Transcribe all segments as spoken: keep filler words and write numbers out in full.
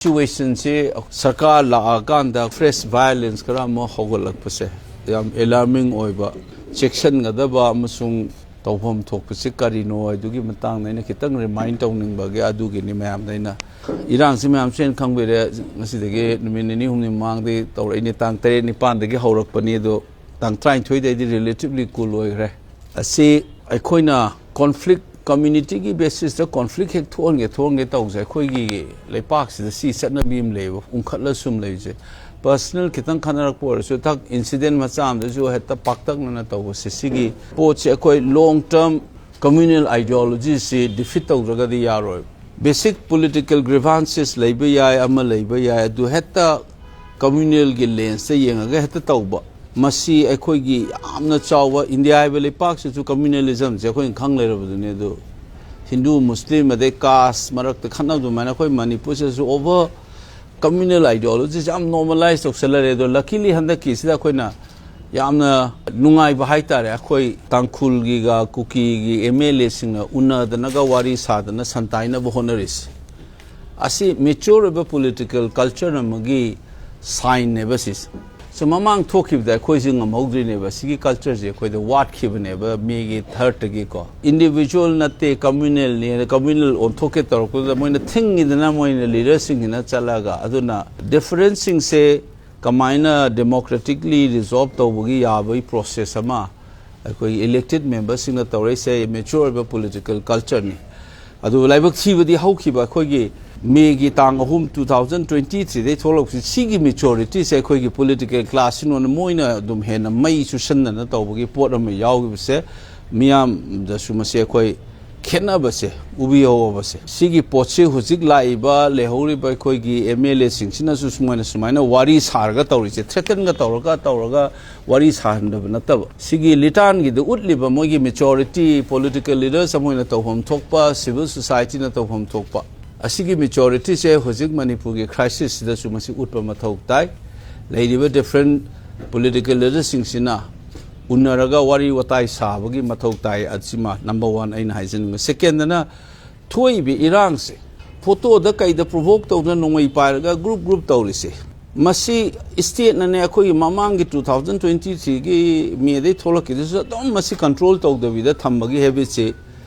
ꯁꯤꯆꯨꯋꯦꯁꯟꯁꯤ ꯁꯔꯀꯥꯔ ꯂꯥꯛꯑꯀꯥꯟꯗ fresh violence ꯈꯔ ꯑꯃ ꯍꯧꯒꯠꯂꯛꯄꯁꯦ ꯌꯥꯝ ꯑꯦꯂꯥꯔꯃꯤꯡ ꯑꯣꯏꯕ, ꯆꯦꯛꯁꯤꯟꯒꯗꯕ ꯑꯃꯁꯨꯡ ꯇꯧꯐꯝ ꯊꯣꯛꯄꯁꯤ ꯀꯔꯤꯅꯣ ꯍꯥꯏꯗꯨꯒꯤ ꯃꯇꯥꯡꯗ ꯑꯩꯅ ꯈꯤꯇꯪ ꯔꯤꯃꯥꯏꯟ ꯇꯧꯅꯤꯡꯕꯒꯤ ꯑꯗꯨꯒꯤꯅꯤ ꯃꯌꯥꯝꯗ ꯑꯩꯅ꯫ ꯏꯔꯥꯡꯁꯤ ꯃꯌꯥꯝꯁꯨ ꯍꯦꯟꯅ ꯈꯪꯕꯤꯔꯦ, ꯉꯁꯤꯗꯒꯤ ꯅꯨꯃꯤꯠ ꯅꯤꯅꯤ ꯍꯨꯝꯅꯤ ꯃꯃꯥꯡꯗꯒꯤ ꯇꯧꯔꯛꯏꯅꯤ, ꯇꯥꯡ ꯇꯔꯦꯠ ꯅꯤꯄꯥꯟꯗꯒꯤ ꯍꯧꯔꯛꯄꯅꯤ, ꯑꯗꯣ ꯇꯥꯡ ꯇꯔꯥꯅꯤꯊꯣꯏꯗꯩꯗꯤ ꯔꯤꯂꯦꯇꯤꯚꯂꯤ ꯀꯨꯜ ꯑꯣꯏꯈ꯭ꯔꯦ꯫ ꯑꯁꯤ ꯑꯩꯈꯣꯏꯅ ꯀꯣꯟꯐ꯭ꯂꯤꯛ, ꯀꯝꯃ꯭ꯌꯨꯅꯤꯇꯤꯒꯤ ꯕꯦꯁꯤꯁꯇ ꯀꯣꯟꯐ꯭ꯂꯤꯛ ꯍꯦꯛ ꯊꯣꯛꯍꯟꯒꯦ ꯊꯣꯛꯍꯟꯒꯦ ꯇꯧꯕꯁꯦ ꯑꯩꯈꯣꯏꯒꯤ ꯂꯩꯄꯥꯛꯁꯤꯗ ꯁꯤ ꯆꯠꯅꯕꯤ ꯑꯃ ꯂꯩꯌꯦꯕ, ꯎꯪꯈꯠꯂ ꯁꯨꯝ ꯂꯩꯕꯁꯦ꯫ ꯄꯔꯁꯅꯦꯜ ꯈꯤꯇꯪ ꯈꯠꯅꯔꯛꯄ ꯑꯣꯏꯔꯁꯨ, ꯊꯛ ꯏꯟꯁꯤꯗꯦꯟ ꯃꯆꯥ ꯑꯃꯗꯁꯨ ꯍꯦꯛꯇ ꯄꯥꯛꯇꯛꯅꯅ ꯇꯧꯕꯁꯦ, ꯁꯤꯒꯤ ꯄꯣꯠꯁꯦ ꯑꯩꯈꯣꯏ ꯂꯣꯡ ꯇꯔꯝ ꯀꯝꯃ꯭ꯌꯨꯅꯦꯜ ꯑꯥꯏꯗꯤꯌꯣꯂꯣꯖꯤꯁꯤ ꯗꯤꯐꯤꯠ ꯇꯧꯗ꯭ꯔꯒꯗꯤ ꯌꯥꯔꯣꯏ꯫ ꯕꯦꯁꯤꯛ ꯄꯣꯂꯤꯇꯤꯀꯦꯜ ꯒ꯭ꯔꯤꯚꯥꯟꯁꯦꯁ ꯂꯩꯕ ꯌꯥꯏ, ꯑꯃ ꯂꯩꯕ ꯌꯥꯏ, ꯑꯗꯨ ꯍꯦꯛꯇ ꯀꯝꯃ꯭ꯌꯨꯅꯦꯜꯒꯤ ꯂꯦꯟꯁꯇ ꯌꯦꯡꯉꯒ ꯍꯦꯛꯇ ꯇꯧꯕ, ꯃꯁꯤ ꯑꯩꯈꯣꯏꯒꯤ ꯌꯥꯝꯅ ꯆꯥꯎꯕ, ꯏꯟꯗꯤꯌꯥ ꯍꯥꯏꯕ ꯂꯩꯄꯥꯛꯁꯤꯁꯨ ꯀꯝꯃ꯭ꯌꯨꯅꯦꯂꯤꯖꯝꯁꯦ ꯑꯩꯈꯣꯏꯅ ꯈꯪ ꯂꯩꯔꯕꯗꯨꯅꯤ꯫ ꯑꯗꯨ ꯍꯤꯟꯗꯨ, ꯃꯨꯁꯂꯤꯝ, ꯑꯗꯩ ꯀꯥꯁ ꯃꯔꯛꯇ ꯈꯠꯅꯕ ꯑꯗꯨꯃꯥꯏꯅ ꯑꯩꯈꯣꯏ ꯃꯅꯤꯄꯨꯔꯁꯤꯗꯁꯨ ꯑꯣꯚꯔ ꯀꯝꯃ꯭ꯌꯨꯅꯦꯜ ꯑꯥꯏꯗꯤꯌꯣꯂꯣꯖꯤꯁꯦ ꯌꯥꯝ ꯅꯣꯔꯃꯦꯂꯥꯏꯁ ꯇꯧꯁꯜꯂꯔꯦ꯫ ꯑꯗꯣ ꯂꯀꯤꯂꯤ ꯍꯟꯗꯛꯀꯤꯁꯤꯗ ꯑꯩꯈꯣꯏꯅ ꯌꯥꯝꯅ ꯅꯨꯡꯉꯥꯏꯕ ꯍꯥꯏꯇꯥꯔꯦ, ꯑꯩꯈꯣꯏ ꯇꯥꯡꯈꯨꯜꯒꯤꯒ ꯀꯨꯀꯤꯒꯤ ꯑꯦꯝ ꯑꯦꯜ ꯑꯦꯁꯤꯡꯅ ꯎꯅꯗꯅꯒ ꯋꯥꯔꯤ ꯁꯥꯗꯅ ꯁꯟꯇꯥꯏꯅꯕ ꯍꯣꯠꯅꯔꯤꯁꯦ꯫ ꯑꯁꯤ ꯃꯦꯆ꯭ꯌꯣꯔ ꯑꯣꯏꯕ ꯄꯣꯂꯤꯇꯤꯀꯦꯜ ꯀꯜꯆꯔ ꯑꯃꯒꯤ ꯁꯥꯏꯟꯅꯦꯕ ꯁꯤꯁꯦ꯫ ꯁꯣ ꯃꯃꯥꯡ ꯊꯣꯛꯈꯤꯕꯗ ꯑꯩꯈꯣꯏꯁꯦ ꯉꯝꯍꯧꯗ꯭ꯔꯤꯅꯦꯕ, ꯁꯤꯒꯤ ꯀꯜꯆꯔꯁꯦ ꯑꯩꯈꯣꯏꯗ ꯋꯥꯠꯈꯤꯕꯅꯦꯕ ꯃꯦꯒꯤ ꯊꯥꯔꯠꯇꯒꯤꯀꯣ꯫ ꯏꯟꯗꯤꯚꯤꯖꯨꯋꯦꯜ ꯅꯠꯇꯦ, ꯀꯝꯃ꯭ꯌꯨꯅꯦꯜꯅꯦꯅ ꯀꯝꯃ꯭ꯌꯨꯅꯦꯜ ꯑꯣꯟꯊꯣꯛꯀꯦ ꯇꯧꯔꯛꯄꯗ ꯃꯣꯏꯅ ꯊꯤꯡꯉꯤꯗꯅ, ꯃꯣꯏꯅ ꯂꯤꯗꯔꯁꯤꯡꯁꯤꯅ ꯆꯠꯂꯒ꯫ ꯑꯗꯨꯅ ꯗꯤꯐꯔꯦꯟꯁꯁꯤꯡꯁꯦ ꯀꯃꯥꯏꯅ ꯗꯦꯃꯣꯀ꯭ꯔꯦꯇꯤꯛꯂꯤ ꯔꯤꯖꯣꯜꯕ ꯇꯧꯕꯒꯤ ꯌꯥꯕꯒꯤ ꯄ꯭ꯔꯣꯁꯦꯁ ꯑꯃ ꯑꯩꯈꯣꯏꯒꯤ ꯏꯂꯦꯛꯇꯦꯗ ꯃꯦꯝꯕꯔꯁꯤꯡꯅ ꯇꯧꯔꯛꯏꯁꯦ, ꯃꯦꯆ꯭ꯌꯣꯔ ꯑꯣꯏꯕ ꯄꯣꯂꯤꯇꯤꯀꯦꯜ ꯀꯜꯆꯔꯅꯤ꯫ ꯑꯗꯨꯕꯨ ꯂꯥꯏꯕꯛ ꯊꯤꯕꯗꯤ ꯍꯧꯈꯤꯕ ꯑꯩꯈꯣꯏꯒꯤ ꯃꯦꯒꯤ ꯇꯥꯡ ꯑꯍꯨꯝ, ꯇꯨ ꯊꯥꯎꯖꯟ ꯇ꯭ꯋꯦꯟꯇꯤ ꯊ꯭ꯔꯤꯗꯩ ꯊꯣꯛꯂꯛꯄꯁꯤ, ꯁꯤꯒꯤ ꯃꯦꯆꯣꯔꯤꯇꯤꯁꯦ ꯑꯩꯈꯣꯏꯒꯤ ꯄꯣꯂꯤꯇꯤꯀꯦꯜ ꯀ꯭ꯂꯥꯁꯁꯤꯅ ꯃꯣꯏꯅ ꯑꯗꯨꯝ ꯍꯦꯟꯅ ꯃꯩ ꯆꯨꯁꯟꯗꯅ ꯇꯧꯕꯒꯤ ꯄꯣꯠ ꯑꯃ ꯌꯥꯎꯈꯤꯕꯁꯦ, ꯃꯤꯌꯥꯝꯗꯁꯨ ꯃꯁꯤ ꯑꯩꯈꯣꯏ ꯈꯦꯠꯅꯕꯁꯦ ꯎꯕꯤꯍꯧꯕꯁꯦ꯫ ꯁꯤꯒꯤ ꯄꯣꯠꯁꯤ ꯍꯧꯖꯤꯛ ꯂꯥꯛꯏꯕ, ꯂꯩꯍꯧꯔꯤꯕ ꯑꯩꯈꯣꯏꯒꯤ ꯑꯦꯝ ꯑꯦꯜ ꯑꯦꯁꯤꯡꯁꯤꯅꯁꯨ ꯁꯨꯃꯥꯏꯅ, ꯁꯨꯃꯥꯏꯅ ꯋꯥꯔꯤ ꯁꯥꯔꯒ ꯇꯧꯔꯤꯁꯦ, ꯊ꯭ꯔꯦꯇꯟꯒ ꯇꯧꯔꯒ, ꯇꯧꯔꯒ ꯋꯥꯔꯤ ꯁꯥꯍꯟꯗꯕ ꯅꯠꯇꯕ, ꯁꯤꯒꯤ ꯂꯤꯇꯥꯟꯒꯤꯗ ꯎꯠꯂꯤꯕ ꯃꯣꯏꯒꯤ ꯃꯦꯆꯣꯔꯤꯇꯤ, ꯄꯣꯂꯤꯇꯤꯀꯦꯜ ꯂꯤꯗꯔꯁ ꯑꯃ ꯑꯣꯏꯅ ꯇꯧꯐꯝ ꯊꯣꯛꯄ, ꯁꯤꯚꯤꯜ ꯁꯣꯁꯥꯏꯇꯤꯅ ꯇꯧꯐꯝ ꯊꯣꯛꯄ, ꯑꯁꯤꯒꯤ ꯃꯦꯆꯣꯔꯤꯇꯤꯁꯦ ꯍꯧꯖꯤꯛ ꯃꯅꯤꯄꯨꯔꯒꯤ ꯀ꯭ꯔꯥꯏꯁꯤꯁꯁꯤꯗꯁꯨ ꯃꯁꯤ ꯎꯠꯄ ꯃꯊꯧ ꯇꯥꯏ꯫ ꯂꯩꯔꯤꯕ ꯗꯤꯐ꯭ꯔꯦꯟ ꯄꯣꯂꯤꯇꯤꯀꯦꯜ ꯂꯤꯗꯔꯁꯤꯡꯁꯤꯅ ꯎꯅꯔꯒ ꯋꯥꯔꯤ ꯋꯥꯇꯥꯏ ꯁꯥꯕꯒꯤ ꯃꯊꯧ ꯇꯥꯏ꯫ ꯑꯁꯤꯃ ꯅꯝꯕꯔ ꯋꯥꯟ ꯑꯩꯅ ꯍꯥꯏꯖꯅꯤꯡꯕ꯫ ꯁꯦꯀꯦꯟꯗꯅ, ꯊꯣꯛꯏꯕ ꯏꯔꯥꯡꯁꯦ ꯐꯣꯇꯣꯗ ꯀꯩꯗ ꯄ꯭ꯔꯣꯚꯣꯛ ꯇꯧꯗꯅ ꯅꯣꯡꯃꯩ ꯄꯥꯏꯔꯒ ꯒ꯭ꯔꯨꯞ ꯒ꯭ꯔꯨꯞ ꯇꯧꯔꯤꯁꯦ, ꯃꯁꯤ ꯏꯁꯇꯦꯠꯅꯅꯦ ꯑꯩꯈꯣꯏꯒꯤ ꯃꯃꯥꯡꯒꯤ ꯇꯨ ꯊꯥꯎꯖꯟ ꯇ꯭ꯋꯦꯟꯇꯤ ꯊ꯭ꯔꯤꯒꯤ ꯃꯦꯗꯩ ꯊꯣꯛꯂꯛꯈꯤꯗꯨꯁꯨ ꯑꯗꯨꯝ ꯃꯁꯤ ꯀꯟꯇ꯭ꯔꯣꯜ ꯇꯧꯗꯕꯤꯗ ꯊꯝꯕꯒꯤ ꯍꯦꯕꯤꯠꯁꯦ,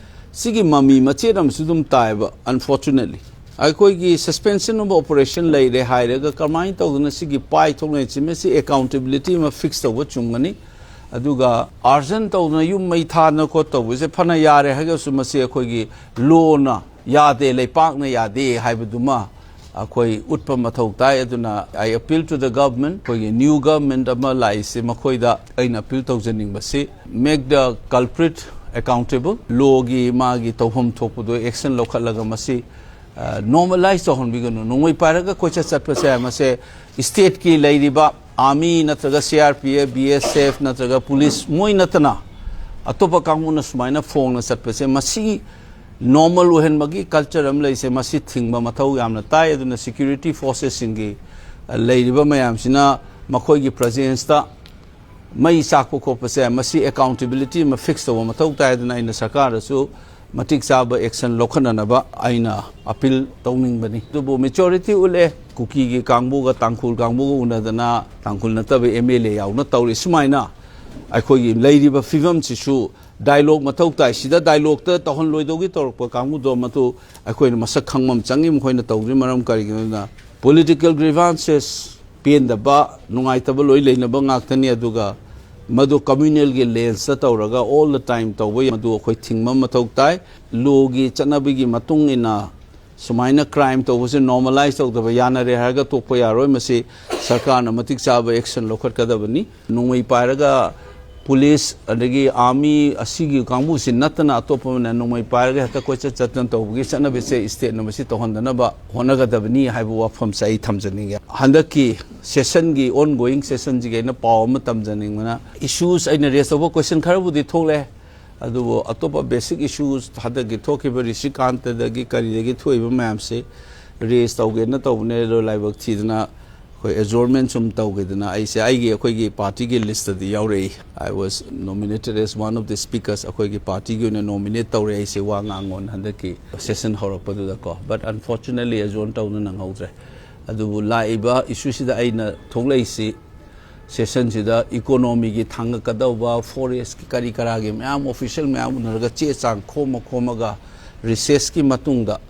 ꯁꯤꯒꯤ ꯃꯃꯤ ꯃꯆꯦꯠ ꯑꯃꯁꯨ ꯑꯗꯨꯝ ꯇꯥꯏꯕ, unfortunately꯫ ꯑꯩꯈꯣꯏꯒꯤ suspension of operation ꯂꯩꯔꯦ ꯍꯥꯏꯔꯒ ꯀꯃꯥꯏꯅ ꯇꯧꯗꯅ ꯁꯤꯒꯤ ꯄꯥꯏ ꯊꯣꯛꯅꯩꯁꯤ, ꯃꯁꯤ ꯑꯦꯀꯥꯎꯟꯇꯦꯕꯤꯂꯤꯇꯤ ꯑꯃ ꯐꯤꯛꯁ ꯇꯧꯕ ꯆꯨꯝꯒꯅꯤ꯫ ꯑꯗꯨꯒ ꯑꯥꯔꯖꯟ ꯇꯧꯗꯅ ꯌꯨꯝ ꯃꯩ ꯊꯥꯗꯅ ꯈꯣꯠ ꯇꯧꯕꯁꯦ ꯐꯅ ꯌꯥꯔꯦ ꯍꯥꯏꯔꯒꯁꯨ, ꯃꯁꯤ ꯑꯩꯈꯣꯏꯒꯤ ꯂꯣꯅ ꯌꯥꯗꯦ, ꯂꯩꯄꯥꯛꯅ ꯌꯥꯗꯦ ꯍꯥꯏꯕꯗꯨꯃ ꯑꯩꯈꯣꯏ ꯎꯠꯄ ꯃꯊꯧ ꯇꯥꯏ꯫ ꯑꯗꯨꯅ I appeal to the government, ꯑꯩꯈꯣꯏꯒꯤ new government ꯑꯃ ꯂꯥꯛꯏꯁꯦ, ꯃꯈꯣꯏꯗ ꯑꯩꯅ ꯑꯄꯤꯜ ꯇꯧꯖꯅꯤꯡꯕꯁꯤ, make the culprit accountable, ꯂꯣꯒꯤ ꯃꯥꯒꯤ ꯇꯧꯐꯝ ꯊꯣꯛꯄꯗꯣ ꯑꯦꯛꯁꯟ ꯂꯧꯈꯠꯂꯒ ꯃꯁꯤ ꯅꯣꯔꯃꯦꯂꯥꯏꯁ ꯇꯧꯍꯟꯕꯤꯒꯅꯨ꯫ ꯅꯣꯡꯃꯩ ꯄꯥꯏꯔꯒ ꯀꯣꯏꯆꯠ ꯆꯠꯄꯁꯦ ꯃꯁꯦ ꯏꯁꯇꯦꯠꯀꯤ ꯂꯩꯔꯤꯕ ꯑꯥꯔꯃꯤ ꯅꯠꯇ꯭ꯔꯒ C R P F, B S F ꯅꯠꯇ꯭ꯔꯒ ꯄꯨꯂꯤꯁ, ꯃꯣꯏ ꯅꯠꯇꯅ ꯑꯇꯣꯞꯄ ꯀꯥꯡꯕꯨꯅ ꯁꯨꯃꯥꯏꯅ ꯐꯣꯡꯅ ꯆꯠꯄꯁꯦ, ꯃꯁꯤ ꯅꯣꯔꯃꯦꯜ ꯑꯣꯏꯍꯟꯕꯒꯤ ꯀꯜꯆꯔ ꯑꯃ ꯂꯩꯁꯦ, ꯃꯁꯤ ꯊꯤꯡꯕ ꯃꯊꯧ ꯌꯥꯝꯅ ꯇꯥꯏ꯫ ꯑꯗꯨꯅ ꯁꯦꯀ꯭ꯌꯨꯔꯤꯇꯤ ꯐꯣꯔꯁꯦꯁꯁꯤꯡꯒꯤ ꯂꯩꯔꯤꯕ ꯃꯌꯥꯝꯁꯤꯅ ꯃꯈꯣꯏꯒꯤ ꯄ꯭ꯔꯖꯦꯟꯁꯇ ꯃꯩ ꯆꯥꯛꯄ ꯈꯣꯠꯄꯁꯦ, ꯃꯁꯤ ꯑꯦꯀꯥꯎꯟꯇꯦꯕꯤꯂꯤꯇꯤ ꯑꯃ ꯐꯤꯛꯁ ꯇꯧꯕ ꯃꯊꯧ ꯇꯥꯏ꯫ ꯑꯗꯨꯅ ꯑꯩꯅ ꯁꯔꯀꯥꯔꯗꯁꯨ ꯃꯇꯤꯛ ꯆꯥꯕ ꯑꯦꯛꯁꯟ ꯂꯧꯈꯠꯅꯅꯕ ꯑꯩꯅ ꯑꯄꯤꯜ ꯇꯧꯅꯤꯡꯕꯅꯤ꯫ ꯑꯗꯨꯕꯨ ꯃꯦꯆꯣꯔꯤꯇꯤ ꯎꯠꯂꯦ, ꯀꯨꯀꯤꯒꯤ ꯀꯥꯡꯕꯨꯒ ꯇꯥꯡꯈꯨꯜ ꯀꯥꯡꯕꯨꯒ ꯎꯅꯗꯅ, ꯇꯥꯡꯈꯨꯜ ꯅꯠꯇꯕ ꯑꯦꯝ ꯑꯦꯜ ꯑꯦ ꯌꯥꯎꯅ ꯇꯧꯔꯤ꯫ ꯁꯨꯃꯥꯏꯅ ꯑꯩꯈꯣꯏꯒꯤ ꯂꯩꯔꯤꯕ ꯐꯤꯕꯝꯁꯤꯁꯨ ꯗꯥꯏꯂꯣꯒ ꯃꯊꯧ ꯇꯥꯏ꯫ ꯁꯤꯗ ꯗꯥꯏꯂꯣꯒꯇ ꯇꯧꯍꯜꯂꯣꯏꯗꯧꯒꯤ ꯇꯧꯔꯛꯄ ꯀꯥꯡꯕꯨꯗꯣ ꯃꯗꯨ ꯑꯩꯈꯣꯏꯅ ꯃꯁꯛ ꯈꯪꯕ ꯑꯃ ꯆꯪꯉꯤ꯫ ꯃꯈꯣꯏꯅ ꯇꯧꯗ꯭ꯔꯤ ꯃꯔꯝ ꯀꯔꯤꯒꯤꯅꯣꯗ, ꯄꯣꯂꯤꯇꯤꯀꯦꯜ ꯒ꯭ꯔꯤꯚꯥꯟꯁꯦꯁ, ꯄꯦꯟꯗꯕ, ꯅꯨꯡꯉꯥꯏꯇꯕ ꯂꯣꯏ ꯂꯩꯅꯕ ꯉꯥꯛꯇꯅꯤ꯫ ꯑꯗꯨꯒ ꯃꯗꯨ ꯀꯝꯃ꯭ꯌꯨꯅꯦꯜꯒꯤ ꯂꯦꯟꯁꯇ ꯇꯧꯔꯒ ꯑꯣꯜ ꯗ ꯇꯥꯏꯝ ꯇꯧꯕ ꯌꯥꯏ꯫ ꯃꯗꯨ ꯑꯩꯈꯣꯏ ꯊꯤꯡꯕ ꯑꯃ ꯃꯊꯧ ꯇꯥꯏ꯫ ꯂꯣꯒꯤ ꯆꯠꯅꯕꯤꯒꯤ ꯃꯇꯨꯡ ꯏꯟꯅ ꯁꯨꯃꯥꯏꯅ ꯀ꯭ꯔꯥꯏꯝ ꯇꯧꯕꯁꯦ ꯅꯣꯔꯃꯦꯂꯥꯏꯁ ꯇꯧꯗꯕ ꯌꯥꯅꯔꯦ ꯍꯥꯏꯔꯒ ꯇꯣꯛꯄ ꯌꯥꯔꯣꯏ꯫ ꯃꯁꯤ ꯁꯔꯀꯥꯔꯅ ꯃꯇꯤꯛ ꯆꯥꯕ ꯑꯦꯛꯁꯟ ꯂꯧꯈꯠꯀꯗꯕꯅꯤ꯫ ꯅꯣꯡꯃꯩ ꯄꯥꯏꯔꯒ ꯄꯨꯂꯤꯁ ꯑꯗꯒꯤ ꯑꯥꯔꯃꯤ ꯑꯁꯤꯒꯤ ꯀꯥꯡꯕꯨꯁꯤ ꯅꯠꯇꯅ ꯑꯇꯣꯞꯄ ꯑꯃꯅ ꯅꯣꯡꯃꯩ ꯄꯥꯏꯔꯒ ꯍꯦꯛꯇ ꯀꯣꯏꯆꯠ ꯆꯠꯇꯅ ꯇꯧꯕꯒꯤ ꯆꯠꯅꯕꯤꯁꯦ ꯏꯁꯇꯦꯠꯅ ꯃꯁꯤ ꯇꯧꯍꯟꯗꯅꯕ ꯍꯣꯠꯅꯒꯗꯕꯅꯤ ꯍꯥꯏꯕ ꯋꯥꯐꯝꯁꯦ ꯑꯩ ꯊꯝꯖꯅꯤꯡꯉꯦ꯫ ꯍꯟꯗꯛꯀꯤ ꯁꯦꯁꯟꯒꯤ, ꯑꯣꯟ ꯒꯣꯌꯤꯡ ꯁꯦꯁꯟꯁꯤꯒꯤ ꯑꯩꯅ ꯄꯥꯎ ꯑꯃ ꯇꯝꯖꯅꯤꯡꯕꯅ, ꯏꯁꯨꯁ ꯑꯩꯅ ꯔꯦꯁ ꯇꯧꯕ ꯀꯣꯏꯁꯟ ꯈꯔꯕꯨꯗꯤ ꯊꯣꯛꯂꯦ, ꯑꯗꯨꯕꯨ ꯑꯇꯣꯞꯄ ꯕꯦꯁꯤꯛ ꯏꯁꯨꯁ ꯍꯟꯗꯛꯀꯤ ꯊꯣꯛꯈꯤꯕ ꯔꯤꯁꯤꯀꯥꯟꯇꯗꯒꯤ ꯀꯔꯤꯗꯒꯤ ꯊꯣꯛꯏꯕ ꯃꯌꯥꯝꯁꯦ ꯔꯦꯁ ꯇꯧꯒꯦꯅ ꯇꯧꯕꯅꯦ꯫ ꯑꯗꯣ ꯂꯥꯏꯕꯛ ꯊꯤꯗꯅ ꯑꯩꯈꯣꯏ ꯑꯦꯖꯣꯔꯃꯦꯟ ꯁꯨꯝ ꯇꯧꯈꯤꯗꯅ ꯑꯩꯁꯦ ꯑꯩꯒꯤ ꯑꯩꯈꯣꯏꯒꯤ ꯄꯥꯔꯇꯤꯒꯤ ꯂꯤꯁꯇꯗꯤ ꯌꯥꯎꯔꯛꯏ꯫ I was nominated as one of the speakers꯫ ꯑꯩꯈꯣꯏꯒꯤ ꯄꯥꯔꯇꯤꯒꯤ ꯑꯣꯏꯅ ꯅꯣꯃꯤꯅꯦꯠ ꯇꯧꯔꯦ ꯑꯩꯁꯦ ꯋꯥ ꯉꯥꯡꯉꯣꯅ ꯍꯟꯗꯛꯀꯤ ꯁꯦꯁꯟ ꯍꯧꯔꯛꯄꯗꯨꯗꯀꯣ꯫ But unfortunately ꯑꯦꯖꯣꯔꯟ ꯇꯧꯕ ꯅꯪꯍꯧꯗ꯭ꯔꯦ꯫ ꯑꯗꯨꯕꯨ ꯂꯥꯛꯏꯕ ꯏꯁꯨꯁꯤꯗ ꯑꯩꯅ ꯊꯣꯛꯂꯛꯏꯁꯤ ꯁꯦꯁꯟꯁꯤꯗ ꯏꯀꯣꯅꯣꯃꯤꯒꯤ ꯊꯥꯡꯉꯛꯀꯗꯧꯕ, ꯐꯣꯔꯦꯁꯀꯤ ꯀꯔꯤ ꯀꯔꯥꯒꯤ ꯃꯌꯥꯝ ꯑꯣꯐꯤꯁꯤꯌꯦꯜ ꯃꯌꯥꯝ ꯎꯅꯔꯒ ꯆꯦ ꯆꯥꯡ ꯈꯣꯝꯃ ꯈꯣꯝꯃꯒ ꯔꯤꯁꯦꯁꯀꯤ ꯃꯇꯨꯡꯗ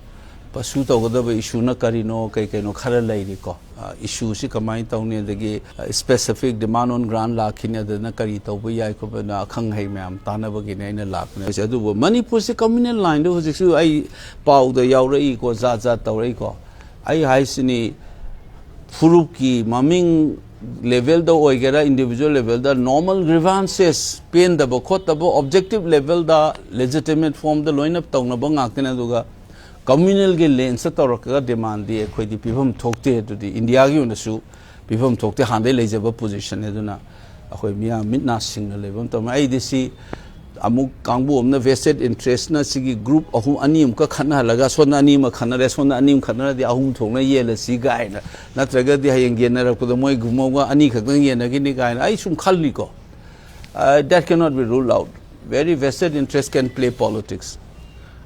ꯄꯔꯁꯨ ꯇꯧꯒꯗꯕ ꯏꯁꯨꯅ ꯀꯔꯤꯅꯣ, ꯀꯩ ꯀꯩꯅꯣ ꯈꯔ ꯂꯩꯔꯤꯀꯣ꯫ ꯑ, ꯏꯁꯨꯁꯤ ꯀꯃꯥꯏꯅ ꯇꯧꯅꯤ, ꯑꯗꯒꯤ, ꯑ, ꯁ꯭ꯄꯦꯁꯤꯐꯤꯛ ꯗꯤꯃꯥꯟ ꯑꯣꯟ ꯒ꯭ꯔꯥꯟ ꯂꯥꯛꯈꯤꯅꯤ, ꯑꯗꯨꯅ ꯀꯔꯤ ꯇꯧꯕ ꯌꯥꯏ ꯈꯣꯠꯄꯅ ꯑꯈꯪ ꯑꯍꯩ ꯃꯌꯥꯝ ꯇꯥꯟꯅꯕꯒꯤꯅꯦ ꯑꯩꯅ ꯂꯥꯛꯄꯅꯦ꯫ ꯑꯗꯨꯕꯨ ꯃꯅꯤꯄꯨꯔꯁꯤ ꯀꯝꯃ꯭ꯌꯨꯅꯦꯜ ꯂꯥꯏꯟꯗ ꯍꯧꯖꯤꯛꯁꯨ ꯑꯩ ꯄꯥꯎꯗ ꯌꯥꯎꯔꯛꯏꯀꯣ, ꯖꯥꯠ ꯖꯥꯠ ꯇꯧꯔꯛꯏꯀꯣ꯫ ꯑꯩ ꯍꯥꯏꯁꯤꯅꯤ, ꯐꯨꯔꯨꯞꯀꯤ ꯃꯃꯤꯡ ꯂꯦꯚꯦꯜꯗ ꯑꯣꯏꯒꯦꯔꯥ, ꯏꯟꯗꯤꯚꯤꯖꯨꯋꯦꯜ ꯂꯦꯚꯦꯜꯗ ꯅꯣꯔꯃꯦꯜ ꯒ꯭ꯔꯤꯚꯥꯟꯁꯦꯁ, ꯄꯦꯟꯗꯕ ꯈꯣꯠꯇꯕ ꯑꯣꯕꯖꯦꯛꯇꯤꯚ ꯂꯦꯚꯦꯜꯗ ꯂꯦꯖꯤꯇꯤꯃꯦꯠ ꯐꯣꯔꯝꯗ ꯂꯣꯏꯅ ꯇꯧꯅꯕ ꯉꯥꯛꯇꯅꯦ꯫ ꯑꯗꯨꯒ ꯀꯝꯃ꯭ꯌꯨꯅꯦꯜꯒꯤ ꯂꯦꯟꯁꯇ ꯇꯧꯔꯛꯀꯒ ꯗꯤꯃꯥꯟꯗꯤ ꯑꯩꯈꯣꯏꯗꯤ ꯄꯤꯐꯝ ꯊꯣꯛꯇꯦ꯫ ꯑꯗꯨꯗꯤ ꯏꯟꯗꯤꯌꯥꯒꯤ ꯑꯣꯏꯅꯁꯨ ꯄꯤꯐꯝ ꯊꯣꯛꯇꯦ, ꯍꯥꯟꯅꯗꯩ ꯂꯩꯖꯕ ꯄꯣꯖꯤꯁꯟꯅꯦ꯫ ꯑꯗꯨꯅ ꯑꯩꯈꯣꯏ ꯃꯤꯌꯥꯝ ꯃꯤꯠ ꯅꯥ ꯁꯤꯡꯅ ꯂꯩꯕ ꯑꯃ ꯇꯧꯔꯝꯃꯦ꯫ ꯑꯩꯗꯤ ꯁꯤ ꯑꯃꯨꯛ ꯀꯥꯡꯕꯨ ꯑꯃꯅ ꯚꯦꯁꯇꯦꯠ ꯏꯟꯇꯔꯦꯁꯅ ꯁꯤꯒꯤ ꯒ꯭ꯔꯨꯞ ꯑꯍꯨꯝ, ꯑꯅꯤ ꯑꯃꯨꯛꯀ ꯈꯠꯅꯍꯜꯂꯒ ꯁꯣꯝꯗ ꯑꯅꯤ ꯑꯃ ꯈꯠꯅꯔꯦ, ꯁꯣꯝꯗ ꯑꯅꯤ ꯑꯃ ꯈꯠꯅꯔꯗꯤ ꯑꯍꯨꯝ ꯊꯣꯛꯅ ꯌꯦꯜꯂꯁꯤ ꯀꯥꯏꯅ, ꯅꯠꯇ꯭ꯔꯒꯗꯤ ꯍꯌꯦꯡ ꯌꯦꯟꯅꯔꯛꯄꯗ ꯃꯣꯏ ꯒꯨꯝꯃꯧꯒ ꯑꯅꯤ ꯈꯛꯇꯪ ꯌꯦꯟꯅꯈꯤꯅꯤ ꯀꯥꯏꯅ ꯑꯩ ꯁꯨꯝ ꯈꯜꯂꯤꯀꯣ꯫ Uh, that cannot be ruled out. Very vested interest can play politics.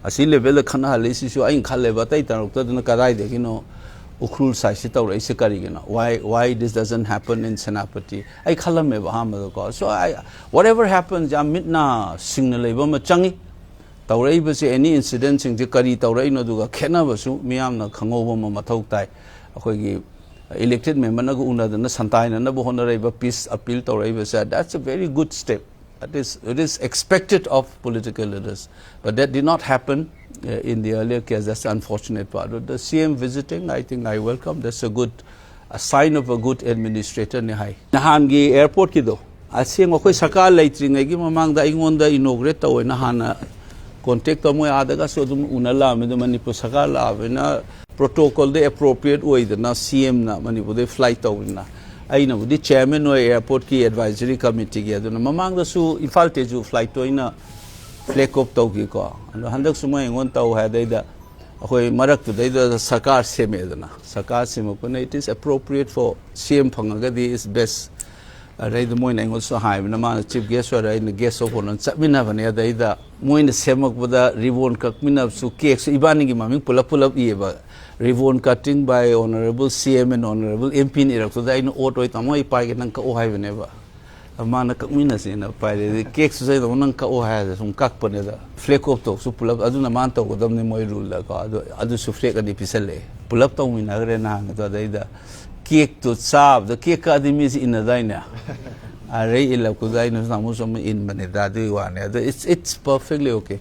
ꯑꯁꯤ ꯂꯦꯚꯦꯜꯗ ꯈꯠꯅꯍꯜꯂꯤꯁꯤꯁꯨ ꯑꯩꯅ ꯈꯜꯂꯦꯕ, ꯑꯇꯩ ꯇꯧꯔꯛꯇꯗꯅ ꯀꯗꯥꯏꯗꯒꯤꯅꯣ ꯎꯈ꯭ꯔꯨꯜ ꯁꯥꯏꯠꯁꯤ ꯇꯧꯔꯛꯏꯁꯦ ꯀꯔꯤꯒꯤꯅꯣ? Why, why this doesn't happen in Senapati? ꯑꯩ ꯈꯜꯂꯝꯃꯦꯕ ꯑꯍꯥꯟꯕꯗꯀꯣ꯫ So I, whatever happens, ꯌꯥꯝ ꯃꯤꯠ ꯅꯥ ꯁꯤꯡꯅ ꯂꯩꯕ ꯑꯃ ꯆꯪꯉꯤ꯫ ꯇꯧꯔꯛꯏꯕꯁꯦ ꯑꯦꯅꯤ ꯏꯟꯁꯤꯗꯦꯟꯁꯤꯡꯁꯦ ꯀꯔꯤ ꯇꯧꯔꯛꯏꯅꯣ, ꯑꯗꯨꯒ ꯈꯦꯠꯅꯕꯁꯨ ꯃꯤꯌꯥꯝꯅ ꯈꯪꯍꯧꯕ ꯑꯃ ꯃꯊꯧ ꯇꯥꯏ꯫ ꯑꯩꯈꯣꯏꯒꯤ ꯏꯂꯦꯛꯇꯦꯠ ꯃꯦꯝꯕꯔꯅꯒ ꯎꯅꯗꯅ ꯁꯟꯇꯥꯏꯅꯅꯕ ꯍꯣꯠꯅꯔꯛꯏꯕ ꯄꯤꯁ ꯑꯄꯤꯜ ꯇꯧꯔꯛꯏꯕꯁꯦ, that's a very good step. That is, it is expected of political leaders. But that did not happen, uh, in the earlier case. That's the unfortunate part. But the C M visiting, I think I welcome. That's a good, a sign of a good administrator ꯅꯤ ꯍꯥꯏ꯫ ꯅꯍꯥꯟꯒꯤ ꯑꯦꯌꯔꯄꯣꯔꯠꯀꯤꯗꯣ, ꯑꯁꯦꯡꯕ ꯑꯩꯈꯣꯏ ꯁꯔꯀꯥꯔ ꯂꯩꯇ꯭ꯔꯤꯉꯩꯒꯤ ꯃꯃꯥꯡꯗ ꯑꯩꯉꯣꯟꯗ inaugurate ꯇꯧꯋꯦꯅ ꯍꯥꯟꯅ contact ꯇꯧꯔ, ꯃꯣꯏ ꯑꯥꯗꯒꯁꯨ ꯑꯗꯨꯝ ꯎꯅ ꯂꯥꯛꯑꯝꯃꯦ꯫ ꯑꯗꯣ ꯃꯅꯤꯄꯨꯔ ꯁꯔꯀꯥꯔ ꯂꯥꯛꯑꯕꯅꯤꯅ ꯄ꯭ꯔꯣꯇꯣꯀꯣꯜꯗ ꯑꯦꯄ꯭ꯔꯣꯄ꯭ꯔꯤꯌꯦꯠ ꯑꯣꯏꯗꯅ ꯁꯤ ꯑꯦꯝꯅ ꯃꯅꯤꯄꯨꯔꯗꯩ ꯐ꯭ꯂꯥꯏꯠ ꯇꯧꯕꯅꯤꯅ, ꯑꯩꯅꯕꯨꯗꯤ ꯆꯤꯌꯔꯃꯦꯟ ꯑꯣꯏ ꯑꯦꯌꯔꯄꯣꯔꯠꯀꯤ ꯑꯦꯗꯚꯥꯏꯖꯔꯤ ꯀꯃꯤꯇꯤꯒꯤ꯫ ꯑꯗꯨꯅ ꯃꯃꯥꯡꯗꯁꯨ ꯏꯝꯐꯥꯜ ꯇꯦꯖꯨ ꯐ꯭ꯂꯥꯏꯠꯇꯣ ꯑꯩꯅ ꯐ꯭ꯂꯦꯛ ꯑꯣꯐ ꯇꯧꯈꯤꯀꯣ꯫ ꯑꯗꯣ ꯍꯟꯗꯛꯁꯨ ꯃꯣꯏ ꯑꯩꯉꯣꯟꯗ ꯇꯧ ꯍꯥꯏ꯫ ꯑꯗꯩꯗ ꯑꯩꯈꯣꯏ ꯃꯔꯛꯇꯨꯗꯩꯗ ꯁꯔꯀꯥꯔ ꯁꯦꯝꯃꯛꯑꯦꯗꯅ, ꯁꯔꯀꯥꯔ ꯁꯦꯝꯃꯛꯄꯅ it is appropriate for C M ꯐꯪꯉꯒꯗꯤ is best. ꯑꯗꯩꯗ ꯃꯣꯏꯅ ꯑꯩꯉꯣꯟꯗꯁꯨ ꯍꯥꯏꯕꯅ, ꯃꯥꯅ chief guest ꯑꯣꯏꯔ ꯑꯩꯅ guest of honour ꯆꯠꯃꯤꯟꯅꯕꯅꯦ꯫ ꯑꯗꯩꯗ ꯃꯣꯏꯅ ꯁꯦꯝꯃꯛꯄꯗ ribbon ꯀꯛꯃꯤꯟꯅꯕꯁꯨ, cakeꯁꯨ ꯏꯕꯥꯅꯤꯒꯤ ꯃꯃꯤꯡ ꯄꯨꯂꯞ ꯄꯨꯂꯞ ꯏꯌꯦꯕ꯫ "Ribbon cutting by honourable C M and honourable M Pꯅ" ꯏꯔꯛꯄꯗ ꯑꯩꯅ, "ꯑꯣꯠ ꯑꯣꯏ ꯇꯥꯃꯣ, ꯑꯩ ꯄꯥꯏꯒꯦ, ꯅꯪ ꯀꯛꯑꯣ" ꯍꯥꯏꯕꯅꯦꯕ꯫ ꯃꯥꯅ ꯀꯛꯃꯤꯟꯅꯁꯦꯅ ꯄꯥꯏꯔꯦ꯫ ꯑꯗꯩ cakeꯁꯨ ꯁꯦ ꯇꯥꯃꯣ ꯅꯪ ꯀꯛꯑꯣ ꯍꯥꯏꯔꯒ ꯁꯨꯝ ꯀꯛꯄꯅꯦ꯫ ꯑꯗ flag off ꯇꯧꯕꯁꯨ ꯄꯨꯂꯞ ꯑꯗꯨꯅ ꯃꯥꯅ ꯇꯧꯒꯗꯕꯅꯤ ꯃꯣꯏ ruleꯗꯀꯣ꯫ ꯑꯗꯣ ꯑꯗꯨꯁꯨ flag ꯑꯅꯤ ꯄꯤꯁꯜꯂꯛꯑꯦ꯫ ꯄꯨꯂꯞ ꯇꯧꯃꯤꯟꯅꯈ꯭ꯔꯦ ꯅꯍꯥꯟꯒꯤꯗꯣ꯫ ꯑꯗꯩꯗ cakeꯇꯣ ꯆꯥꯕꯗ, cake ꯀꯛꯑꯗꯤ ꯃꯤꯁꯦ ꯏꯟꯅꯗꯥꯏꯅꯦ? ꯑꯗꯩ ꯏꯜꯂꯛꯄꯗ ꯑꯩꯅꯁꯨ ꯇꯥꯃꯣꯁꯨ ꯑꯃ ꯏꯟꯕꯅꯤꯗ ꯑꯗꯨꯒꯤ ꯋꯥꯅꯤ꯫ ꯑꯗꯣ it's, it's perfectly okay.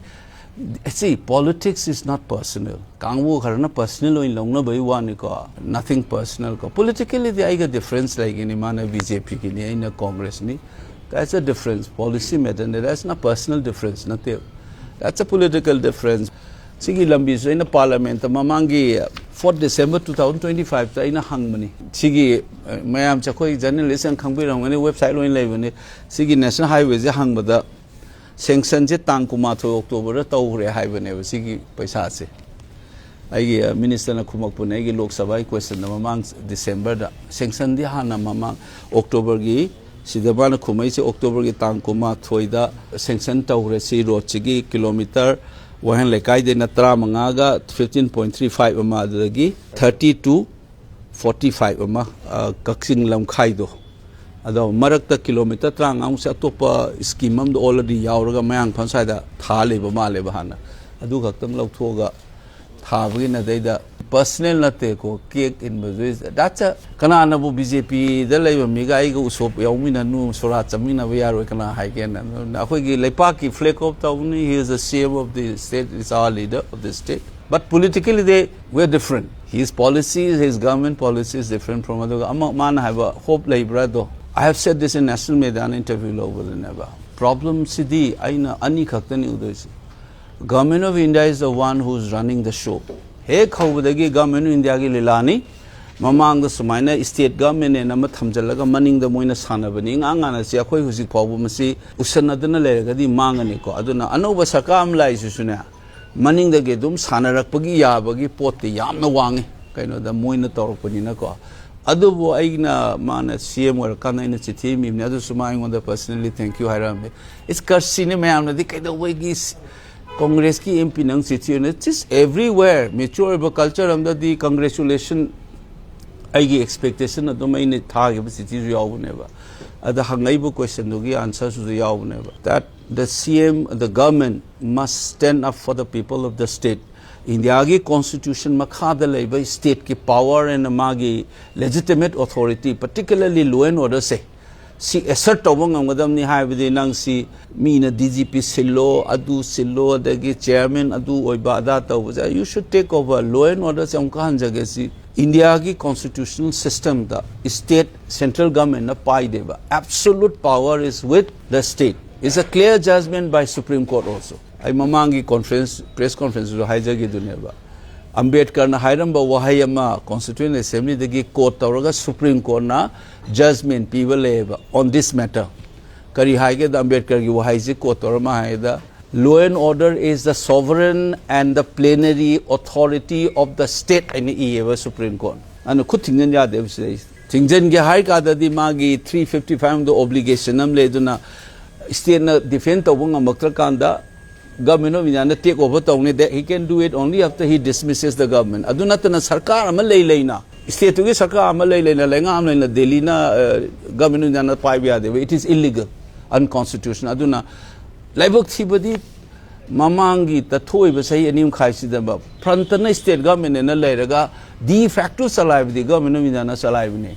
See, politics is not personal. ꯀꯥꯡꯕꯨ ꯈꯔꯅ personal ꯑꯣꯏꯅ ꯂꯧꯅꯕꯒꯤ ꯋꯥꯅꯤꯀꯣ, nothing personal ꯀꯣ꯫ Politicallyꯗꯤ ꯑꯩꯒ difference ꯂꯩꯒꯅꯤ, ꯃꯥꯅ BJPꯒꯤꯅꯤ, ꯑꯩꯅ Congressꯅꯤ, that's a difference, policy matter, that's not personal difference ꯅꯠꯇꯦ, that's a political difference꯫ ꯁꯤꯒꯤ ꯂꯝꯕꯤꯁꯨ ꯑꯩꯅ Parliamentꯇ ꯃꯃꯥꯡꯒꯤ fourth December two thousand twenty fiveꯇ ꯑꯩꯅ ꯍꯪꯕꯅꯤ꯫ ꯁꯤꯒꯤ ꯑ, ꯃꯌꯥꯝꯁꯦ ꯑꯩꯈꯣꯏ journalist ꯌꯥꯝ ꯈꯪꯕꯤꯔꯝꯒꯅꯤ, website ꯂꯣꯏꯅ ꯂꯩꯕꯅꯤ꯫ ꯁꯤꯒꯤ National Highwayꯁꯦ ꯍꯪꯕꯗ sanctionꯁꯦ ꯇꯥꯡ ꯀꯨꯟꯃꯥꯊꯣꯏ Octoberꯗ ꯇꯧꯈ꯭ꯔꯦ ꯍꯥꯏꯕꯅꯦꯕ ꯁꯤꯒꯤ ꯄꯩꯁꯥꯁꯦ꯫ ꯑꯩꯒꯤ, ꯑ, ministerꯅ ꯈꯨꯝꯃꯛꯄꯅꯦ ꯑꯩꯒꯤ Lok Sabhaꯒꯤ questionꯗ ꯃꯃꯥꯡ Decemberꯗ꯫ Sanctionꯗꯤ ꯍꯥꯟꯅ ꯃꯃꯥꯡ Octoberꯒꯤ, ꯁꯤꯗ ꯃꯥꯅ ꯈꯨꯝꯃꯛꯏꯁꯦ Octoberꯒꯤ ꯇꯥꯡ ꯀꯨꯟꯃꯥꯊꯣꯏꯗ sanction ꯇꯧꯈ꯭ꯔꯦ꯫ ꯁꯤ roadꯁꯤꯒꯤ kilometre, ꯋꯥꯍꯦꯡ ꯂꯩꯀꯥꯏꯗꯩꯅ ꯇꯔꯥꯃꯉꯥꯒ fifteen point three five ꯑꯃ, ꯑꯗꯨꯗꯒꯤ thirty to forty five ꯑꯃ, ꯑ, ꯀꯛꯆꯤꯡ ꯂꯝꯈꯥꯏꯗꯣ꯫ ꯑꯗꯣ ꯃꯔꯛꯇ kilometre ꯇꯔꯥꯃꯉꯥꯃꯨꯛꯁꯦ ꯑꯇꯣꯞꯄ scheme ꯑꯃꯗ already ꯌꯥꯎꯔꯒ ꯃꯌꯥꯡ ꯏꯝꯐꯥꯜ ꯁ꯭ꯋꯥꯏꯗ ꯊꯥ ꯂꯩꯕ ꯃꯥꯜꯂꯦꯕ ꯍꯥꯟꯅ꯫ ꯑꯗꯨ ꯈꯛꯇꯪ ꯂꯧꯊꯣꯛꯑꯒ ꯊꯥꯕꯒꯤꯅ ꯑꯗꯩꯗ personal ꯅꯠꯇꯦꯀꯣ, cake ꯏꯟꯕꯗꯨ꯫ That's a, ꯀꯅꯥꯅꯕꯨ BJPꯗ ꯂꯩꯕ ꯃꯤꯒ ꯑꯩꯒ ꯎꯁꯣꯞ ꯌꯥꯎꯃꯤꯟꯅꯅꯨ, ꯁꯣꯔꯥꯠ ꯆꯠꯃꯤꯟꯅꯕ ꯌꯥꯔꯣꯏ ꯀꯅꯥ ꯍꯥꯏꯒꯦꯅ? ꯑꯗꯨꯅ ꯑꯩꯈꯣꯏꯒꯤ ꯂꯩꯄꯥꯛꯀꯤ flag off ꯇꯧꯅꯤ, he is the C M of the state, is our leader of the state. But politically they, we're different. His policies, his government policy is different from ꯑꯗꯨꯒ ꯑꯃ ꯃꯥꯅ ꯍꯥꯏꯕ hope ꯂꯩꯕ꯭ꯔꯥ ꯑꯗꯣ? I have said this in national mediaꯅ interview ꯂꯧꯕꯗꯅꯦꯕ꯫ Problemꯁꯤꯗꯤ ꯑꯩꯅ ꯑꯅꯤ ꯈꯛꯇꯅꯤ ꯎꯗꯣꯏꯁꯦ꯫ Government of India is the one who is running the show. ꯍꯦꯛ ꯍꯧꯕꯗꯒꯤ Government of Indiaꯒꯤ ꯂꯤꯂꯥꯅꯤ꯫ ꯃꯃꯥꯡꯗ ꯁꯨꯃꯥꯏꯅ state governmentꯅꯦꯅ ꯑꯃ ꯊꯝꯖꯤꯜꯂꯒ ꯃꯅꯤꯡꯗ ꯃꯣꯏꯅ ꯁꯥꯟꯅꯕꯅꯤ꯫ ꯏꯉꯥꯡ ꯉꯥꯟꯅꯁꯤ ꯑꯩꯈꯣꯏ ꯍꯧꯖꯤꯛ ꯐꯥꯎꯕ ꯃꯁꯤ ꯎꯁꯟꯅꯗꯅ ꯂꯩꯔꯒꯗꯤ ꯃꯥꯡꯉꯅꯤꯀꯣ꯫ ꯑꯗꯨꯅ ꯑꯅꯧꯕ ꯁꯔꯀꯥꯔ ꯑꯃ ꯂꯥꯛꯏꯁꯤꯁꯨꯅꯦ, ꯃꯅꯤꯡꯗꯒꯤ ꯑꯗꯨꯝ ꯁꯥꯟꯅꯔꯛꯄꯒꯤ ꯌꯥꯕꯒꯤ ꯄꯣꯠꯇꯤ ꯌꯥꯝꯅ ꯋꯥꯡꯉꯤ, ꯀꯩꯅꯣꯗ ꯃꯣꯏꯅ ꯇꯧꯔꯛꯄꯅꯤꯅꯀꯣ꯫ ꯑꯗꯨꯕꯨ ꯑꯩꯅ, ꯃꯥꯅ ꯁꯤ ꯑꯦꯝ ꯑꯣꯏꯔꯀꯥꯟꯗ ꯑꯩꯅ ꯆꯤꯊꯤ ꯑꯃ ꯏꯕꯅꯦ, ꯑꯗꯨꯁꯨ ꯃꯥ ꯑꯩꯉꯣꯟꯗ personally thank you ꯍꯥꯏꯔꯛꯑꯝꯃꯦ꯫ ꯏꯁ, ꯀꯔꯁꯤꯅꯦ ꯃꯌꯥꯝꯅꯗꯤ ꯀꯩꯗꯧꯕꯒꯤ ꯁꯤ-, ꯀꯣꯡꯒ꯭ꯔꯦꯁꯀꯤ ꯑꯦꯝ ꯄꯤ ꯅꯪ ꯆꯤꯊꯤ ꯑꯣꯏꯅ, just everywhere, mature ꯑꯣꯏꯕ culture ꯑꯃꯗꯗꯤ congratulation, ꯑꯩꯒꯤ expectation ꯑꯗꯨꯝ ꯑꯩꯅ ꯊꯥꯈꯤꯕ ꯆꯤꯊꯤꯁꯨ ꯌꯥꯎꯕꯅꯦꯕ꯫ ꯑꯗ ꯍꯪꯉꯛꯏꯕ questionꯗꯨꯒꯤ answerꯁꯨ ꯌꯥꯎꯕꯅꯦꯕ꯫ That the C M, the government must stand up for the people of the state. ꯏꯟꯗꯤꯌꯥꯒꯤ constitution ꯃꯈꯥꯗ ꯂꯩꯕ stateꯀꯤ power and ꯃꯥꯒꯤ legitimate authority, particularly law and orderꯁꯦ, ꯁꯤ assert ꯇꯧꯕ ꯉꯝꯒꯗꯕꯅꯤ꯫ ꯍꯥꯏꯕꯗꯤ ꯅꯪ ꯁꯤ ꯃꯤꯅ D G P ꯁꯤꯜꯂꯣ, ꯑꯗꯨ ꯁꯤꯜꯂꯣ, ꯑꯗꯒꯤ chairman ꯑꯗꯨ ꯑꯣꯏꯕ ꯑꯗꯥ ꯇꯧꯕꯁꯦ, you should take over law and orderꯁꯦ꯫ ꯑꯃꯨꯛꯀ ꯍꯟꯖꯒꯦ, ꯁꯤ ꯏꯟꯗꯤꯌꯥꯒꯤ constitutional systemꯗ state central governmentꯅ ꯄꯥꯏꯗꯦꯕ꯫ Absolute power is with the state. It's a clear judgment by Supreme Court also. ꯑꯩ ꯃꯃꯥꯡꯒꯤ conference, press conferenceꯗꯁꯨ ꯍꯥꯏꯖꯈꯤꯗꯨꯅꯦꯕ, ꯑꯝꯕꯦꯗꯀꯔꯅ ꯍꯥꯏꯔꯝꯕ ꯋꯥꯍꯩ ꯑꯃ Constituent Assemblyꯗꯒꯤ quote ꯇꯧꯔꯒ Supreme Courtꯅ judgment ꯄꯤꯕ ꯂꯩꯌꯦꯕ on this matter꯫ ꯀꯔꯤ ꯍꯥꯏꯒꯦꯗ, ꯑꯝꯕꯦꯗꯀꯔꯒꯤ ꯋꯥꯍꯩꯁꯤ quote ꯇꯧꯔ ꯃꯥ ꯍꯥꯏꯗ, "Law and order is the sovereign and the plenary authority of the state" ꯍꯥꯏꯅ ꯏꯌꯦꯕ Supreme Court꯫ ꯑꯗꯨꯅ ꯈꯨꯠ ꯊꯤꯡꯖꯤꯟ ꯌꯥꯗꯦꯕ ꯁꯤꯗꯩꯁꯤꯗ꯫ ꯊꯤꯡꯖꯤꯟꯒꯦ ꯍꯥꯏ ꯀꯥꯟꯗꯗꯤ ꯃꯥꯒꯤ three fifty five ꯑꯃꯗ obligation ꯑꯃ ꯂꯩ꯫ ꯑꯗꯨꯅ stateꯅ defend ꯇꯧꯕ ꯉꯝꯃꯛꯇ꯭ꯔꯀꯥꯟꯗ Government of Indiaꯅ take over ꯇꯧꯅꯤ, that he can do it only after he dismisses the government꯫ ꯑꯗꯨ ꯅꯠꯇꯅ ꯁꯔꯀꯥꯔ ꯑꯃ ꯂꯩ ꯂꯩꯅ, stateꯇꯨꯒꯤ ꯁꯔꯀꯥꯔ ꯑꯃ ꯂꯩ ꯂꯩꯅ, ꯂꯩꯉꯥꯛ ꯑꯃ ꯂꯩꯅ ꯗꯦꯜꯂꯤꯅ, ꯑ, Government of Indiaꯅ ꯄꯥꯏꯕ ꯌꯥꯗꯦꯕ꯫ It is illegal, unconstitutional꯫ ꯑꯗꯨꯅ ꯂꯥꯏꯕꯛ ꯊꯤꯕꯗꯤ ꯃꯃꯥꯡꯒꯤ ꯇ-, ꯊꯣꯛꯏꯕ ꯆꯍꯤ ꯑꯅꯤ ꯃꯈꯥꯏꯁꯤꯗ ꯐ꯭ꯔꯟꯇꯅ state governmentꯅ ꯂꯩꯔꯒ de facto ꯆꯂꯥꯏꯕꯗꯤ Government of Indiaꯅ ꯆꯂꯥꯏꯕꯅꯤ꯫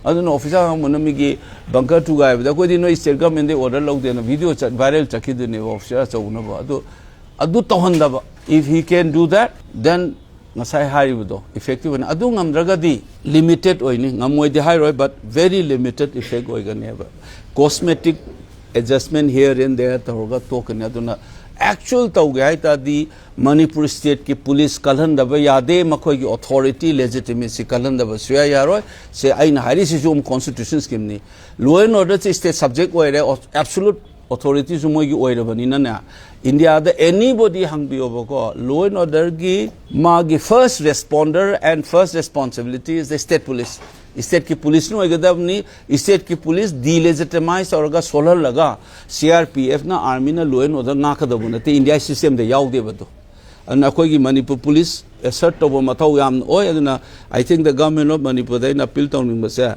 ꯑꯗꯨꯅ officer ꯑꯃꯅ ꯃꯤꯒꯤ bunker ꯊꯨꯒꯥꯏꯕꯗ ꯑꯩꯈꯣꯏꯗꯤ ꯅꯣꯏ state governmentꯗꯒꯤ order ꯂꯧꯗꯦꯅ video ꯆꯠ-, viral ꯆꯠꯈꯤꯗꯨꯅꯦꯕ officer ꯑꯆꯧꯕꯅꯕꯨ꯫ ꯑꯗꯨ, ꯑꯗꯨ ꯇꯧꯍꯟꯗꯕ꯫ If he can do that, then ꯉꯁꯥꯏ ꯍꯥꯏꯔꯤꯕꯗꯣ effective ꯑꯣꯏꯅ꯫ ꯑꯗꯨ ꯉꯝꯗ꯭ꯔꯒꯗꯤ limited ꯑꯣꯏꯅꯤ, ꯉꯝꯃꯣꯏꯗꯤ ꯍꯥꯏꯔꯣꯏ, but very limited effect ꯑꯣꯏꯒꯅꯦꯕ꯫ Cosmetic adjustment here and there ꯇꯧꯔꯒ ꯇꯣꯛꯀꯅꯤ꯫ ꯑꯗꯨꯅ actual ꯇꯧꯒꯦ ꯍꯥꯏ ꯇꯥꯔꯗꯤ ꯃꯅꯤꯄꯨꯔ stateꯀꯤ police ꯀꯜꯍꯟꯗꯕ ꯌꯥꯗꯦ, ꯃꯈꯣꯏꯒꯤ authority, legitimacy ꯀꯜꯍꯟꯗꯕ ꯁꯨꯌꯥ ꯌꯥꯔꯣꯏ꯫ ꯁꯦ ꯑꯩꯅ ꯍꯥꯏꯔꯤꯁꯤꯁꯨ ꯑꯃꯨꯛ constitution schemeꯅꯤ꯫ Law and orderꯁꯤ state subject ꯑꯣꯏꯔꯦ, absolute ꯑꯣꯊꯣꯔꯤꯇꯤꯁꯨ ꯃꯣꯏꯒꯤ ꯑꯣꯏꯔꯕꯅꯤꯅꯅꯦ, ꯏꯟꯗꯤꯌꯥꯗ anybody ꯍꯪꯕꯤꯌꯣꯕꯀꯣ, law and orderꯒꯤ ꯃꯥꯒꯤ first responder and first responsibility is the state police. Stateꯀꯤ ꯄꯨꯂꯤꯁꯅ ꯑꯣꯏꯒꯗꯕꯅꯤ. Stateꯀꯤ ꯄꯨꯂꯤꯁ delegitimize ꯇꯧꯔꯒ, ꯁꯣꯜꯍꯜꯂꯒ, CRPFꯅ, armyꯅ law and order ꯉꯥꯛꯀꯗꯧꯕ ꯅꯠꯇꯦ. ꯏꯟꯗꯤꯌꯥꯒꯤ systemꯗ ꯌꯥꯎꯗꯦꯕ ꯑꯗꯨ. ꯑꯗꯨꯅ ꯑꯩꯈꯣꯏꯒꯤ ꯃꯅꯤꯄꯨꯔ ꯄꯨꯂꯤꯁ assert ꯇꯧꯕ ꯃꯊꯧ ꯌꯥꯝꯅ ꯑꯣꯏ. ꯑꯗꯨꯅ I think the Government of Manipurꯗ ꯑꯩꯅ appeal ꯇꯧꯅꯤꯡꯕꯁꯦ,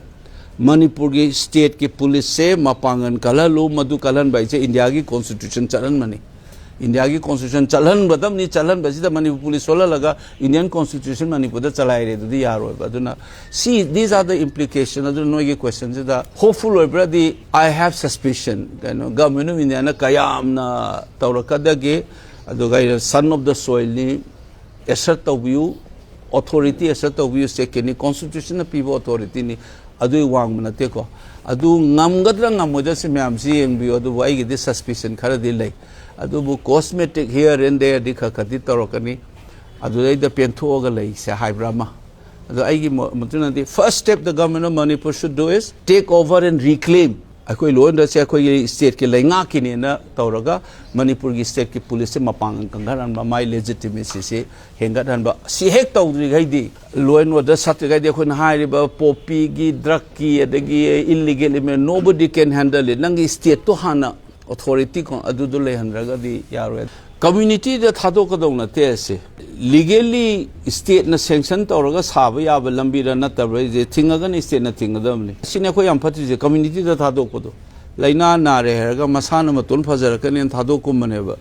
ꯃꯅꯤꯄꯨꯔꯒꯤ stateꯀꯤ ꯄꯨꯂꯤꯁꯁꯦ ꯃꯄꯥꯡꯒꯜ ꯀꯜꯍꯜꯂꯨ. ꯃꯗꯨ ꯀꯜꯍꯟꯕ ꯍꯥꯏꯁꯦ ꯏꯟꯗꯤꯌꯥꯒꯤ constitution ꯆꯠꯍꯟꯕꯅꯤ. ꯏꯟꯗꯤꯌꯥꯒꯤ constitution ꯆꯠꯍꯟꯒꯗꯕꯅꯤ. ꯆꯠꯍꯟꯕꯁꯤꯗ ꯃꯅꯤꯄꯨꯔ ꯄꯨꯂꯤꯁ ꯁꯣꯜꯍꯜꯂꯒ Indian constitution ꯃꯅꯤꯄꯨꯔꯗ ꯆꯂꯥꯏꯔꯦ, ꯑꯗꯨꯗꯤ ꯌꯥꯔꯣꯏꯕ. ꯑꯗꯨꯅ, see, these are the implication. ꯑꯗꯨꯅ ꯅꯣꯏꯒꯤ questionꯁꯤꯗ hopeful ꯑꯣꯏꯕ꯭ꯔꯗꯤ, I have suspicion. ꯀꯩꯅꯣ, Government of Indiaꯅ ꯀꯌꯥꯝꯅ ꯇꯧꯔꯛꯀꯗꯒꯦ? ꯑꯗꯨꯒ ꯑꯩꯅ son of the soilꯅꯤ, assert ꯇꯧꯕꯤꯌꯨ, authority assert ꯇꯧꯕꯤꯌꯨ, stateꯀꯤꯅꯤ, constitutionꯅ ꯄꯤꯕ authorityꯅꯤ, ꯑꯗꯨꯒꯤ ꯋꯥꯡꯕ ꯅꯠꯇꯦꯀꯣ. ꯑꯗꯨ ꯉꯝꯒꯗ꯭ꯔꯥ ꯉꯝꯃꯣꯏꯗ꯭ꯔꯥ ꯁꯤ ꯃꯌꯥꯝꯁꯤ ꯌꯦꯡꯕꯤꯌꯨ, ꯑꯗꯨꯕꯨ ꯑꯩꯒꯤꯗꯤ suspicion ꯈꯔꯗꯤ ꯂꯩ. ꯑꯗꯨꯕꯨ cosmetic here and thereꯗꯤ ꯈꯔ ꯈꯔꯗꯤ ꯇꯧꯔꯛꯀꯅꯤ. ꯑꯗꯨꯗꯩꯗ ꯄꯦꯟꯊꯣꯛꯑꯒ ꯂꯩꯁꯦ ꯍꯥꯏꯕ꯭ꯔꯥ ꯑꯃ. ꯑꯗꯣ ꯑꯩꯒꯤ ꯃꯣ-, ꯃꯣꯠꯇꯨꯅꯗꯤ, first step the Government of Manipur should do is take over and reclaim. ꯑꯩꯈꯣꯏ law and orderꯁꯦ ꯑꯩꯈꯣꯏꯒꯤ stateꯀꯤ ꯂꯩꯉꯥꯛꯀꯤꯅꯦꯅ ꯇꯧꯔꯒ ꯃꯅꯤꯄꯨꯔꯒꯤ stateꯀꯤ ꯄꯨꯂꯤꯁꯁꯦ ꯃꯄꯥꯡꯒꯜ ꯀꯟꯈꯠꯍꯟꯕ, ꯃꯥꯏ legitimacyꯁꯤ ꯍꯦꯟꯒꯠꯍꯟꯕ꯫ ꯁꯤ ꯍꯦꯛ ꯇꯧꯗ꯭ꯔꯤꯈꯩꯗꯤ, law and order ꯁꯠꯇ꯭ꯔꯤꯈꯩꯗꯤ, ꯑꯩꯈꯣꯏꯅ ꯍꯥꯏꯔꯤꯕ poppyꯒꯤ, drugꯀꯤ, ꯑꯗꯒꯤ illegal immigrant, nobody can handle it. ꯅꯪꯒꯤ stateꯇꯣ ꯍꯥꯟꯅ authority ꯀꯣ, ꯑꯗꯨꯗꯣ ꯂꯩꯍꯟꯗ꯭ꯔꯒꯗꯤ ꯌꯥꯔꯣꯏ꯫ Communityꯗ ꯊꯥꯗꯣꯛꯀꯗꯧ ꯅꯠꯇꯦ ꯑꯁꯦ꯫ Legally stateꯅ sanction ꯇꯧꯔꯒ ꯁꯥꯕ ꯌꯥꯕ ꯂꯝꯕꯤꯔ ꯅꯠꯇꯕ꯭ꯔꯥ ꯍꯥꯏꯁꯦ, ꯊꯤꯡꯉꯒꯅ stateꯅ ꯊꯤꯡꯒꯗꯕꯅꯤ꯫ ꯁꯤꯅꯤ ꯑꯩꯈꯣꯏ ꯌꯥꯝ ꯐꯠꯇ꯭ꯔꯤꯁꯦ, communityꯗ ꯊꯥꯗꯣꯛꯄꯗꯣ꯫ ꯂꯥꯏꯅꯥ ꯅꯥꯔꯦ ꯍꯥꯏꯔꯒ ꯃꯁꯥꯅ ꯃꯇꯣꯟ ꯐꯖꯔꯛꯀꯅꯤꯅ ꯊꯥꯗꯣꯛꯀꯨꯝꯕꯅꯦꯕ꯫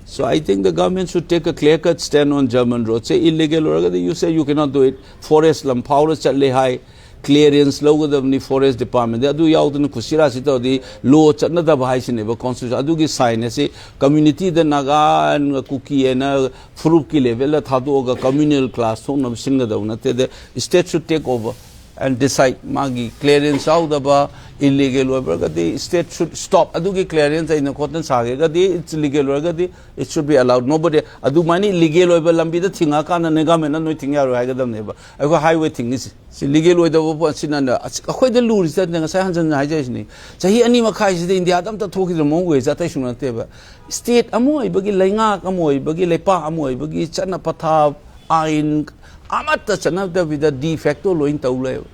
So I think the government should take a clear cut stand on German roadꯁꯦ꯫ Illegal ꯑꯣꯏꯔꯒꯗꯤ you say you cannot do it. Forest ꯂꯝ ꯐꯥꯎꯔ ꯆꯠꯂꯦ ꯍꯥꯏ, clearance ꯂꯧꯒꯗꯕꯅꯤ forest departmentꯗ꯫ ꯑꯗꯨ ꯌꯥꯎꯗꯅ ꯀꯨꯁꯤꯔꯥꯁꯤ ꯇꯧꯔꯗꯤ law ꯆꯠꯅꯗꯕ ꯍꯥꯏꯁꯤꯅꯦꯕ constitution꯫ ꯑꯗꯨꯒꯤ sign ꯑꯁꯤ communityꯗ ꯅꯥꯒꯥ, ꯀꯨꯀꯤ ꯍꯥꯏꯅ ꯐꯨꯔꯨꯞꯀꯤ levelꯗ ꯊꯥꯗꯣꯛꯑꯒ communal class ꯊꯣꯛꯅꯕ ꯁꯤꯟꯒꯗꯕ ꯅꯠꯇꯦ꯫ The state should take over. and decide, ꯃꯥꯒꯤ clearance ꯌꯥꯎꯗꯕ, illegal ꯑꯣꯏꯕꯔꯒꯗꯤ state should stop, ꯑꯗꯨꯒꯤ clearance ꯑꯩꯅ ꯈꯣꯠꯇꯅ ꯁꯥꯒꯦꯒꯗꯤ, it's legal ꯑꯣꯏꯔꯒꯗꯤ it should be allowed, nobody. ꯑꯗꯨꯃꯥꯏꯅ illegal ꯑꯣꯏꯕ ꯂꯝꯕꯤꯗ ꯊꯤꯡꯉꯛꯑꯀꯥꯟꯗ ꯅꯣꯏ government ꯅ ꯅꯣꯏ ꯊꯤꯡ ꯌꯥꯔꯣꯏ ꯍꯥꯏꯒꯗꯕꯅꯦꯕ꯫ ꯑꯩꯈꯣꯏ highway ꯊꯤꯡꯉꯤꯁꯤ ꯁꯤ legal ꯑꯣꯏꯗꯕ ꯄꯣꯠꯁꯤꯅ꯫ ꯑꯁ, ꯑꯩꯈꯣꯏꯗ ꯂꯨꯔꯤꯁꯦ ꯉꯁꯥꯏ ꯍꯟꯖꯟ ꯍꯟꯖꯟ ꯍꯥꯏꯖꯔꯤꯁꯤꯅꯤ, ꯆꯍꯤ ꯑꯅꯤ ꯃꯈꯥꯏꯁꯤꯗ ꯏꯟꯗꯤꯌꯥꯗ ꯑꯝꯇ ꯊꯣꯛꯈꯤꯗ꯭ꯔ ꯃꯑꯣꯡ ꯑꯣꯏꯔꯤꯁꯦ, ꯑꯇꯩꯁꯨ ꯅꯠꯇꯦꯕ꯫ State ꯑꯃ ꯑꯣꯏꯕꯒꯤ, ꯂꯩꯉꯥꯛ ꯑꯃ ꯑꯣꯏꯕꯒꯤ, ꯂꯩꯄꯥꯛ ꯑꯃ ꯑꯣꯏꯕꯒꯤ ꯆꯠꯅ ꯄꯊꯥꯞ, ꯑꯥꯏꯟ ꯑꯃꯠꯇ ꯆꯠꯅꯗꯕꯤꯗ de facto ꯂꯣꯏꯅ ꯇꯧ ꯂꯩꯕ꯫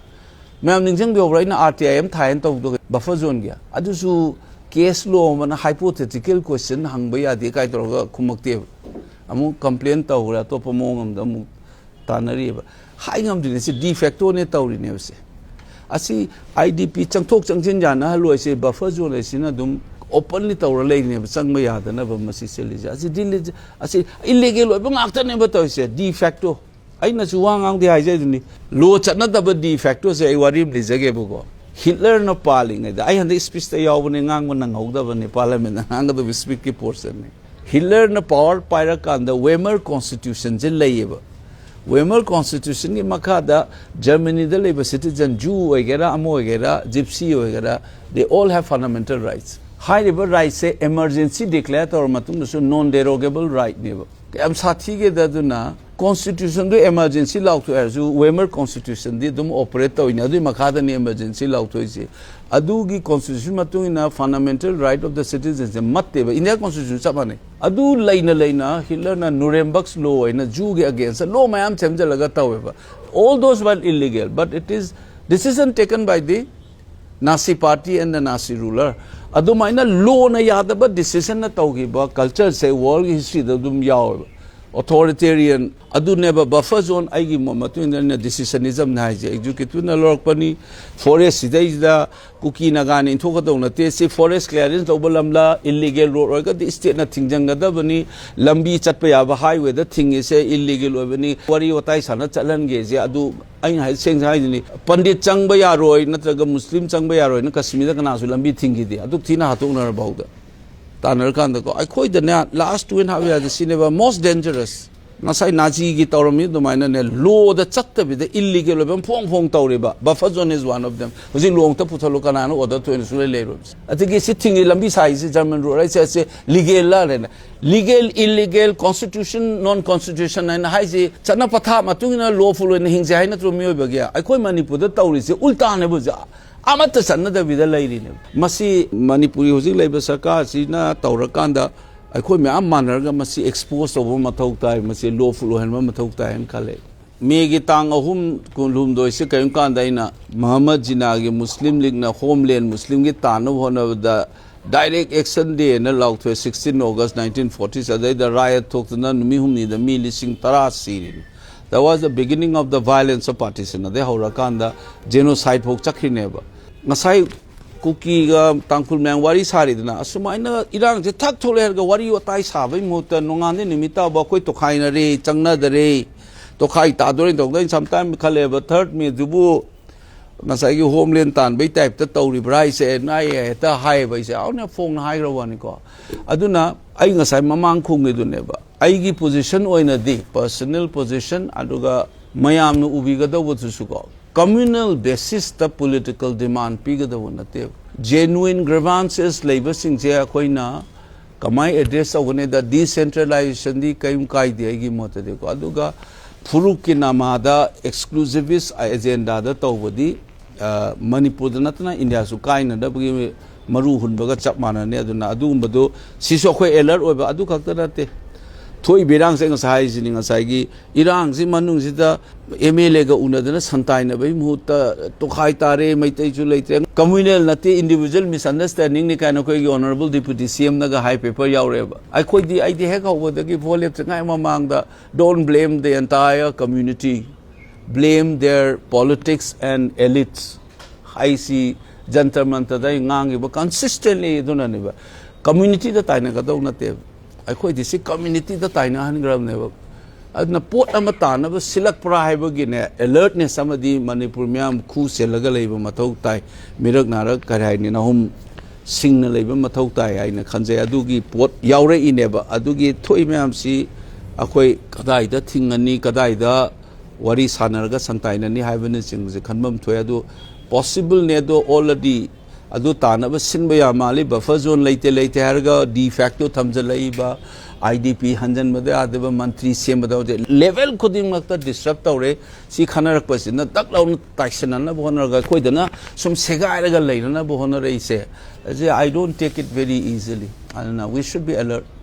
ꯃꯌꯥꯝ ꯅꯤꯡꯁꯤꯡꯕꯤꯍꯧꯕ꯭ꯔꯥ? ꯑꯩꯅ R T I ꯑꯃ ꯊꯥꯏꯅ ꯇꯧꯕꯗꯣ buffer zone ꯒꯤ, ꯑꯗꯨꯁꯨ case law ꯑꯃꯅ hypothetical question ꯍꯪꯕ ꯌꯥꯗꯦ ꯀꯥꯏ ꯇꯧꯔꯒ ꯈꯨꯝꯃꯛꯇꯦꯕ꯫ ꯑꯃꯨꯛ complain ꯇꯧꯈ꯭ꯔꯦ, ꯑꯇꯣꯞꯄ ꯃꯑꯣꯡ ꯑꯃꯗ ꯑꯃꯨꯛ ꯇꯥꯟꯅꯔꯤꯑꯕ꯫ ꯍꯥꯏ ꯉꯝꯗ꯭ꯔꯤꯅꯦ, ꯁꯤ de facto ꯅꯦ ꯇꯧꯔꯤꯅꯦꯕ ꯁꯦ꯫ ꯑꯁꯤ I D P ꯆꯪꯊꯣꯛ ꯆꯪꯁꯤꯟ ꯌꯥꯅꯍꯜꯂꯣꯏꯁꯦ, buffer zone ꯑꯁꯤꯅ ꯑꯗꯨꯝ openly ꯇꯧꯔ ꯂꯩꯔꯤꯅꯦꯕ, ꯆꯪꯕ ꯌꯥꯗꯅꯕ ꯃꯁꯤ ꯆꯦꯜꯂꯤꯁꯦ꯫ ꯑꯁꯤ ꯗꯤꯜꯂꯤ-, ꯑꯁꯤ illegal ꯑꯣꯏꯕ ꯉꯥꯛꯇꯅꯦꯕ ꯇꯧꯔꯤꯁꯦ, de facto꯫ ꯑꯩꯅꯁꯨ ꯋꯥ ꯉꯥꯡꯗꯦ ꯍꯥꯏꯖꯩꯗꯨꯅꯤ, law ꯆꯠꯅꯗꯕ de facto ꯁꯦ ꯑꯩ ꯋꯥꯔꯤ ꯑꯃ ꯂꯤꯖꯒꯦꯕꯀꯣ꯫ ꯍꯤꯠꯂꯔꯅ ꯄꯥꯜꯂꯤꯉꯩꯗ, ꯑꯩ ꯍꯟꯗꯛ speech ꯇ ꯌꯥꯎꯕꯅꯦ, ꯉꯥꯡꯕ ꯅꯪꯍꯧꯗꯕꯅꯦ, parliament ꯇ ꯉꯥꯡꯒꯗꯕ speech ꯀꯤ portion ꯅꯦ꯫ ꯍꯤꯠꯂꯔꯅ power ꯄꯥꯏꯔꯀꯥꯟꯗ Weimar constitution ꯁꯦ ꯂꯩꯌꯦꯕ꯫ Weimar constitution ꯒꯤ ꯃꯈꯥꯗ Germany ꯗ ꯂꯩꯕ citizen, Jew ꯑꯣꯏꯒꯦꯔꯥ, ꯑꯃ ꯑꯣꯏꯒꯦꯔꯥ, Gypsy ꯑꯣꯏꯒꯦꯔꯥ, they all have fundamental rights꯫ ꯍꯥꯏꯔꯤꯕ rights ꯁꯦ emergency declare ꯇꯧꯔ ꯃꯇꯨꯡꯗꯁꯨ non derogable right ꯅꯦꯕ꯫ ꯀꯌꯥꯝ ꯁꯥꯊꯤꯒꯦꯗ? ꯑꯗꯨꯅ constitution ꯗꯨ emergency ꯂꯥꯎꯊꯣꯛꯑꯦ ꯍꯥꯏꯔꯁꯨ Weimar constitution ꯗꯤ ꯑꯗꯨꯝ operate ꯇꯧꯔꯤꯅꯦ, ꯑꯗꯨꯒꯤ ꯃꯈꯥꯗꯅꯤ emergency ꯂꯥꯎꯊꯣꯛꯏꯁꯦ꯫ ꯑꯗꯨꯒꯤ constitution ꯃꯇꯨꯡ ꯏꯟꯅ fundamental right of the citizen say ꯃꯠꯇꯦꯕ, India constitution ꯆꯞ ꯃꯥꯟꯅꯩ꯫ ꯑꯗꯨ ꯂꯩꯅ ꯂꯩꯅ ꯍꯤꯠꯂꯔꯅ Nuremberg law ꯍꯥꯏꯅ Jew ꯒꯤ against law ꯃꯌꯥꯝ ꯁꯦꯝꯖꯤꯜꯂꯒ ꯇꯧꯋꯦꯕ꯫ All those were illegal, but it is decision taken by the Nazi party and the Nazi ruler꯫ ꯑꯗꯨꯃꯥꯏꯅ law ꯅ ꯌꯥꯗꯕ decision ꯅ ꯇꯧꯈꯤꯕ culture ꯁꯦ world history ꯗ ꯑꯗꯨꯝ ꯌꯥꯎꯋꯦꯕ꯫ Authoritarian ꯑꯗꯨꯅꯦꯕ buffer zone꯫ ꯑꯩꯒꯤ ꯃꯣꯠ ꯃꯇꯨꯡ ꯏꯟꯅ decisionism ꯅ ꯍꯥꯏꯁꯦ, executive ꯅ ꯂꯧꯔꯛꯄꯅꯤ꯫ Forest ꯁꯤꯗꯩꯁꯤꯗ ꯀꯨꯀꯤ ꯅꯥꯒꯥꯅ ꯏꯟꯊꯣꯛꯀꯗꯧ ꯅꯠꯇꯦ꯫ ꯁꯤ forest clearance ꯂꯧꯕ ꯂꯝꯂ, illegal road ꯑꯣꯏꯔꯒꯗꯤ state ꯅ ꯊꯤꯡꯖꯤꯟꯒꯗꯕꯅꯤ꯫ ꯂꯝꯕꯤ ꯆꯠꯄ ꯌꯥꯕ highway ꯗ ꯊꯤꯡꯉꯤꯁꯦ illegal ꯑꯣꯏꯕꯅꯤ꯫ ꯋꯥꯔꯤ ꯋꯥꯇꯥꯏ ꯁꯥꯟꯅ ꯆꯠꯍꯟꯒꯦꯁꯦ꯫ ꯑꯗꯨ ꯑꯩꯅ ꯍꯥꯏ-, ꯁꯦꯡꯅ ꯍꯥꯏꯗꯨꯅꯤ, ꯄꯟꯗꯤꯠ ꯆꯪꯕ ꯌꯥꯔꯣꯏ ꯅꯠꯇ꯭ꯔꯒ ꯃꯨꯁꯂꯤꯝ ꯆꯪꯕ ꯌꯥꯔꯣꯏꯅ ꯀꯥꯁꯃꯤꯔꯗ ꯀꯅꯥꯁꯨ ꯂꯝꯕꯤ ꯊꯤꯡꯈꯤꯗꯦ, ꯑꯗꯨꯛ ꯊꯤꯅ ꯍꯥꯠꯇꯣꯛꯅꯔꯐꯥꯎꯗ꯫ ꯇꯥꯟꯅꯔꯀꯥꯟꯗꯀꯣ, ꯑꯩꯈꯣꯏꯗꯅꯦ last two and half year ꯗ ꯁꯤꯅꯦꯕ most dangerous꯫ ꯉꯁꯥꯏ ꯅꯥꯖꯤꯒꯤ ꯇꯧꯔꯝꯃꯤ ꯑꯗꯨꯃꯥꯏꯅꯅꯦ, ꯂꯣꯗ ꯆꯠꯇꯕꯤꯗ ꯏꯜꯂꯤꯒꯦꯜ ꯑꯣꯏꯕ ꯑꯃ ꯐꯣꯡ ꯐꯣꯡ ꯇꯧꯔꯤꯕ, buffer zone is one of them. ꯍꯧꯖꯤꯛ ꯂꯣꯡꯇ ꯄꯨꯊꯠꯂꯨ, ꯀꯅꯥꯅ ꯑꯣꯔꯗꯔ ꯊꯣꯛꯏꯅ ꯁꯨꯡꯂꯩ ꯂꯩꯔꯣꯏ꯫ ꯑꯗꯒꯤ ꯁꯤ ꯊꯤꯡꯉꯤ ꯂꯝꯕꯤ ꯁꯥꯏꯁꯦ, ꯖꯔꯃꯟ ꯔꯣꯗ ꯍꯥꯏꯁꯦ, ꯑꯁꯤ ꯂꯤꯒꯦꯜ ꯂꯥꯅꯦꯅ? ꯂꯤꯒꯦꯜ, ꯏꯜꯂꯤꯒꯦꯜ, ꯀꯣꯟꯁꯇꯤꯇ꯭ꯌꯨꯁꯟ, ꯅꯣꯟ ꯀꯣꯟꯁꯇꯤꯇ꯭ꯌꯨꯁꯟ ꯍꯥꯏꯅ ꯍꯥꯏꯁꯤ ꯆꯠꯅ ꯄꯊꯥꯞ ꯃꯇꯨꯡ ꯏꯟꯅ ꯂꯣꯐꯨꯜ ꯑꯣꯏꯅ ꯍꯤꯡꯁꯦ ꯍꯥꯏ ꯅꯠꯇ꯭ꯔꯣ ꯃꯤꯑꯣꯏꯕꯒꯤ? ꯑꯩꯈꯣꯏ ꯃꯅꯤꯄꯨꯔꯗ ꯇꯧꯔꯤꯁꯦ ꯎꯜꯇꯥꯅꯦꯕ ꯍꯧꯖꯤꯛ꯫ ꯑꯃꯠꯇ ꯆꯠꯅꯗꯕꯤꯗ ꯂꯩꯔꯤꯅꯦꯕ꯫ ꯃꯁꯤ ꯃꯅꯤꯄꯨꯔꯒꯤ ꯍꯧꯖꯤꯛ ꯂꯩꯕ ꯁꯔꯀꯥꯔꯁꯤꯅ ꯇꯧꯔꯀꯥꯟꯗ ꯑꯩꯈꯣꯏ ꯃꯌꯥꯝ ꯃꯥꯟꯅꯔꯒ ꯃꯁꯤ ꯑꯦꯛꯁꯄꯣꯖ ꯇꯧꯕ ꯃꯊꯧ ꯇꯥꯏ, ꯃꯁꯤ ꯂꯣꯐꯨꯜ ꯑꯣꯏꯍꯟꯕ ꯃꯊꯧ ꯇꯥꯏ ꯍꯥꯏꯅ ꯈꯜꯂꯦ꯫ ꯃꯦꯒꯤ ꯇꯥꯡ ꯑꯍꯨꯝ, ꯀꯨꯟꯍꯨꯝꯗꯣꯏꯁꯦ ꯀꯔꯤꯒꯨꯝꯕ ꯀꯥꯟꯗ ꯑꯩꯅ ꯃꯍꯝꯃꯗ ꯖꯤꯅꯥꯒꯤ ꯃꯨꯁꯂꯤꯝ ꯂꯤꯛꯅ ꯍꯣꯝꯂꯦꯟ ꯃꯨꯁꯂꯤꯝꯒꯤ ꯇꯥꯟꯅꯕ ꯍꯣꯠꯅꯕꯗ ꯗꯥꯏꯔꯦꯛ ꯑꯦꯛꯁꯟ ꯗꯦꯅ ꯂꯥꯎꯊꯣꯛꯑꯦ, sixteen August nineteen forty six. ꯑꯗꯩꯗ ꯔꯥꯏꯠ ꯊꯣꯛꯇꯅ ꯅꯨꯃꯤꯠ ꯍꯨꯝꯅꯤꯗ ꯃꯤ ꯂꯤꯁꯤꯡ ꯇꯔꯥ ꯁꯤꯔꯤꯅꯤ꯫ That was the beginning of the violence of partition. ꯑꯗꯩ ꯍꯧꯔꯀꯥꯟꯗ ꯖꯦꯅꯣꯁꯥꯏꯠ ꯐꯥꯎ ꯆꯠꯈ꯭ꯔꯤꯅꯦꯕ꯫ ꯉꯁꯥꯏ ꯀꯨꯀꯤꯒ ꯇꯥꯡꯈꯨꯜ ꯃꯌꯥꯝ ꯋꯥꯔꯤ ꯁꯥꯔꯤꯗꯅ, ꯑꯁꯨꯃꯥꯏꯅ ꯏꯔꯥꯡꯁꯦ ꯊꯛ ꯊꯣꯛꯂꯦ ꯍꯥꯏꯔꯒ ꯋꯥꯔꯤ ꯋꯥꯇꯥꯏ ꯁꯥꯕꯒꯤ ꯃꯍꯨꯠꯇ ꯅꯣꯡꯉꯥꯟꯗꯩ ꯅꯨꯃꯤꯠ ꯇꯥꯕ ꯑꯩꯈꯣꯏ ꯇꯣꯈꯥꯏꯅꯔꯦ, ꯆꯪꯅꯗꯔꯦ, ꯇꯣꯈꯥꯏ ꯇꯥꯗꯣꯔꯦ ꯇꯧꯗꯣꯏꯅꯤ꯫ ꯁꯝꯇꯥꯏꯝ ꯈꯜꯂꯦꯕ, ꯊꯥꯔꯠ ꯃꯦꯗꯨꯕꯨ ꯉꯁꯥꯏꯒꯤ ꯍꯣꯝꯂꯦꯟ ꯇꯥꯟꯕꯩ ꯇꯥꯏꯞꯇ ꯇꯧꯔꯤꯕ꯭ꯔꯥ ꯍꯥꯏꯁꯦ? ꯅꯥꯏ ꯍꯦꯛꯇ ꯍꯥꯏꯌꯦꯕ ꯑꯩꯁꯦ꯫ ꯑꯗꯨꯅ ꯐꯣꯡꯅ ꯍꯥꯏꯈ꯭ꯔ ꯋꯥꯅꯤꯀꯣ꯫ ꯑꯗꯨꯅ ꯑꯩ ꯉꯁꯥꯏ ꯃꯃꯥꯡ ꯈꯣꯡꯉꯤꯗꯨꯅꯦꯕ꯫ ꯑꯩꯒꯤ ꯄꯣꯖꯤꯁꯟ ꯑꯣꯏꯅꯗꯤ, ꯄꯔꯁꯅꯦꯜ ꯄꯣꯖꯤꯁꯟ, ꯑꯗꯨꯒ ꯃꯌꯥꯝꯅ ꯎꯕꯤꯒꯗꯧꯕꯗꯨꯁꯨꯀꯣ, ꯀꯝꯃ꯭ꯌꯨꯅꯦꯜ ꯕꯦꯁꯤꯁꯇ ꯄꯣꯂꯤꯇꯤꯀꯦꯜ ꯗꯤꯃꯥꯟ ꯄꯤꯒꯗꯧꯕ ꯅꯠꯇꯦꯕ꯫ ꯖꯦꯅꯨꯏꯟ ꯒ꯭ꯔꯤꯚꯥꯟꯁꯦꯁ ꯂꯩꯕꯁꯤꯡꯁꯦ ꯑꯩꯈꯣꯏꯅ ꯀꯃꯥꯏꯅ ꯑꯦꯗ꯭ꯔꯦꯁ ꯇꯧꯒꯅꯤꯗ, ꯗꯤꯁꯦꯟꯇ꯭ꯔꯦꯂꯥꯏꯖꯦꯁꯟꯗꯤ ꯀꯔꯤꯝ ꯀꯥꯏꯗꯦ ꯑꯩꯒꯤ ꯃꯣꯠꯇꯗꯤꯀꯣ꯫ ꯑꯗꯨꯒ ꯐꯨꯔꯨꯞꯀꯤ ꯅꯃꯥꯗ ꯑꯦꯛꯁꯀ꯭ꯂꯨꯁꯤꯚꯤꯁ ꯑꯦꯖꯦꯟꯗꯥꯗ ꯇꯧꯕꯗꯤ, ꯑ, ꯃꯅꯤꯄꯨꯔꯗ ꯅꯠꯇꯅ ꯏꯟꯗꯤꯌꯥꯁꯨ ꯀꯥꯏꯅꯗꯕꯒꯤ ꯃꯔꯨ ꯍꯨꯟꯕꯒ ꯆꯞ ꯃꯥꯟꯅꯅꯤ꯫ ꯑꯗꯨꯅ ꯑꯗꯨꯒꯨꯝꯕꯗꯨ, ꯁꯤꯁꯨ ꯑꯩꯈꯣꯏ ꯑꯦꯂꯔꯠ ꯑꯣꯏꯕ꯫ ꯑꯗꯨ ꯈꯛꯇ ꯅꯠꯇꯦ, ꯊꯣꯛꯏꯕ ꯏꯔꯥꯡꯁꯦ ꯉꯁꯥꯏ ꯍꯥꯏꯁꯤꯅꯤ, ꯉꯁꯥꯏꯒꯤ ꯏꯔꯥꯡꯁꯤ ꯃꯅꯨꯡꯁꯤꯗ ꯑꯦꯝ ꯑꯦꯜ ꯑꯦꯒ ꯎꯅꯗꯅ ꯁꯟ ꯇꯥꯏꯅꯕꯒꯤ ꯃꯍꯨꯠꯇ ꯇꯣꯈꯥꯏ ꯇꯥꯔꯦ, ꯃꯩꯇꯩꯁꯨ ꯂꯩꯇ꯭ꯔꯦ, ꯀꯝꯃ꯭ꯌꯨꯅꯦꯜ ꯅꯠꯇꯦ, ꯏꯟꯗꯤꯚꯤꯖꯨꯋꯦꯜ ꯃꯤꯁꯑꯟꯗꯔꯁ꯭ꯇꯦꯟꯗꯤꯡꯅꯤ ꯀꯥꯏꯅ ꯑꯩꯈꯣꯏꯒꯤ ꯑꯣꯅꯔꯦꯕꯜ ꯗꯤꯄ꯭ꯌꯨꯇꯤ ꯁꯤ ꯑꯦꯝꯅꯒ ꯍꯥꯏ ꯄꯦꯄꯔ ꯌꯥꯎꯔꯛꯑꯦꯕ꯫ ꯑꯩꯈꯣꯏꯗꯤ, ꯑꯩꯗꯤ ꯍꯦꯛ ꯍꯧꯕꯗꯒꯤ ꯚꯣꯠ ꯂꯦꯞꯇ꯭ꯔꯤꯉꯩ ꯃꯃꯥꯡꯗ, "Don't blame the entire community, blame their politics and elites" ꯍꯥꯏꯁꯤ ꯖꯟꯇꯔ ꯃꯟꯇꯔꯗ ꯑꯩ ꯉꯥꯡꯉꯤꯕ ꯀꯟꯁꯤꯁꯇꯦꯟꯂꯤ ꯑꯗꯨꯅꯅꯦꯕ꯫ ꯀꯝꯃ꯭ꯌꯨꯅꯤꯇꯤꯗ ꯇꯥꯏꯅꯒꯗꯧ ꯅꯠꯇꯦꯕ꯫ ꯑꯩꯈꯣꯏꯗꯤ ꯁꯤ ꯀꯝꯃ꯭ꯌꯨꯅꯤꯇꯤꯗ ꯇꯥꯏꯅꯍꯟꯈ꯭ꯔꯕꯅꯦꯕ꯫ ꯑꯗꯨꯅ ꯄꯣꯠ ꯑꯃ ꯇꯥꯅꯕ ꯁꯤꯜꯂꯛꯄ꯭ꯔꯥ ꯍꯥꯏꯕꯒꯤꯅꯦ, ꯑꯦꯂꯔꯠꯅꯦꯁ ꯑꯃꯗꯤ ꯃꯅꯤꯄꯨꯔ ꯃꯤꯌꯥꯝ ꯈꯨ ꯆꯦꯜꯂꯒ ꯂꯩꯕ ꯃꯊꯧ ꯇꯥꯏ꯫ ꯃꯤꯔꯛ ꯅꯥꯔꯛ ꯀꯔꯤ ꯍꯥꯏꯅꯤ, ꯅꯍꯨꯝ ꯁꯤꯡꯅ ꯂꯩꯕ ꯃꯊꯧ ꯇꯥꯏ ꯍꯥꯏꯅ ꯈꯟꯖꯩ꯫ ꯑꯗꯨꯒꯤ ꯄꯣꯠ ꯌꯥꯎꯔꯛꯏꯅꯦꯕ꯫ ꯑꯗꯨꯒꯤ ꯊꯣꯛꯏ ꯃꯌꯥꯝꯁꯤ ꯑꯩꯈꯣꯏ ꯀꯗꯥꯏꯗ ꯊꯤꯡꯉꯅꯤ, ꯀꯗꯥꯏꯗ ꯋꯥꯔꯤ ꯁꯥꯟꯅꯔꯒ ꯁꯟꯇꯥꯏꯅꯅꯤ ꯍꯥꯏꯕꯅꯆꯤꯡꯕꯁꯦ ꯈꯟꯐꯝ ꯊꯣꯛꯑꯦ꯫ ꯑꯗꯨ possible ꯅꯦ, ꯑꯗꯣ already ꯑꯗꯨ ꯇꯥꯅꯕ ꯁꯤꯟꯕ ꯌꯥ ꯃꯥꯜꯂꯤ꯫ Buffer zone ꯂꯩꯇꯦ ꯂꯩꯇꯦ ꯍꯥꯏꯔꯒ de facto ꯊꯝꯖꯤꯜꯂꯛꯏꯕ, I D P ꯍꯟꯖꯤꯟꯕꯗ ꯌꯥꯗꯕ, ꯃꯟꯇ꯭ꯔꯤ ꯁꯦꯝꯕꯗ ꯍꯧꯖꯤꯛ level ꯈꯨꯗꯤꯡꯃꯛꯇ disturb ꯇꯧꯔꯦ꯫ ꯁꯤ ꯈꯟꯅꯔꯛꯄꯁꯤꯅ ꯗꯛ ꯂꯥꯎꯅ ꯇꯥꯏꯁꯤꯟꯅꯅꯕ ꯍꯣꯠꯅꯔꯒ ꯑꯩꯈꯣꯏꯗꯅ ꯁꯨꯝ ꯁꯦꯒꯥꯏꯔꯒ ꯂꯩꯅꯅꯕ ꯍꯣꯠꯅꯔꯛꯏꯁꯦ꯫ ꯑꯁꯤ I don't take it very easily꯫ ꯑꯗꯨꯅ we should be alert꯫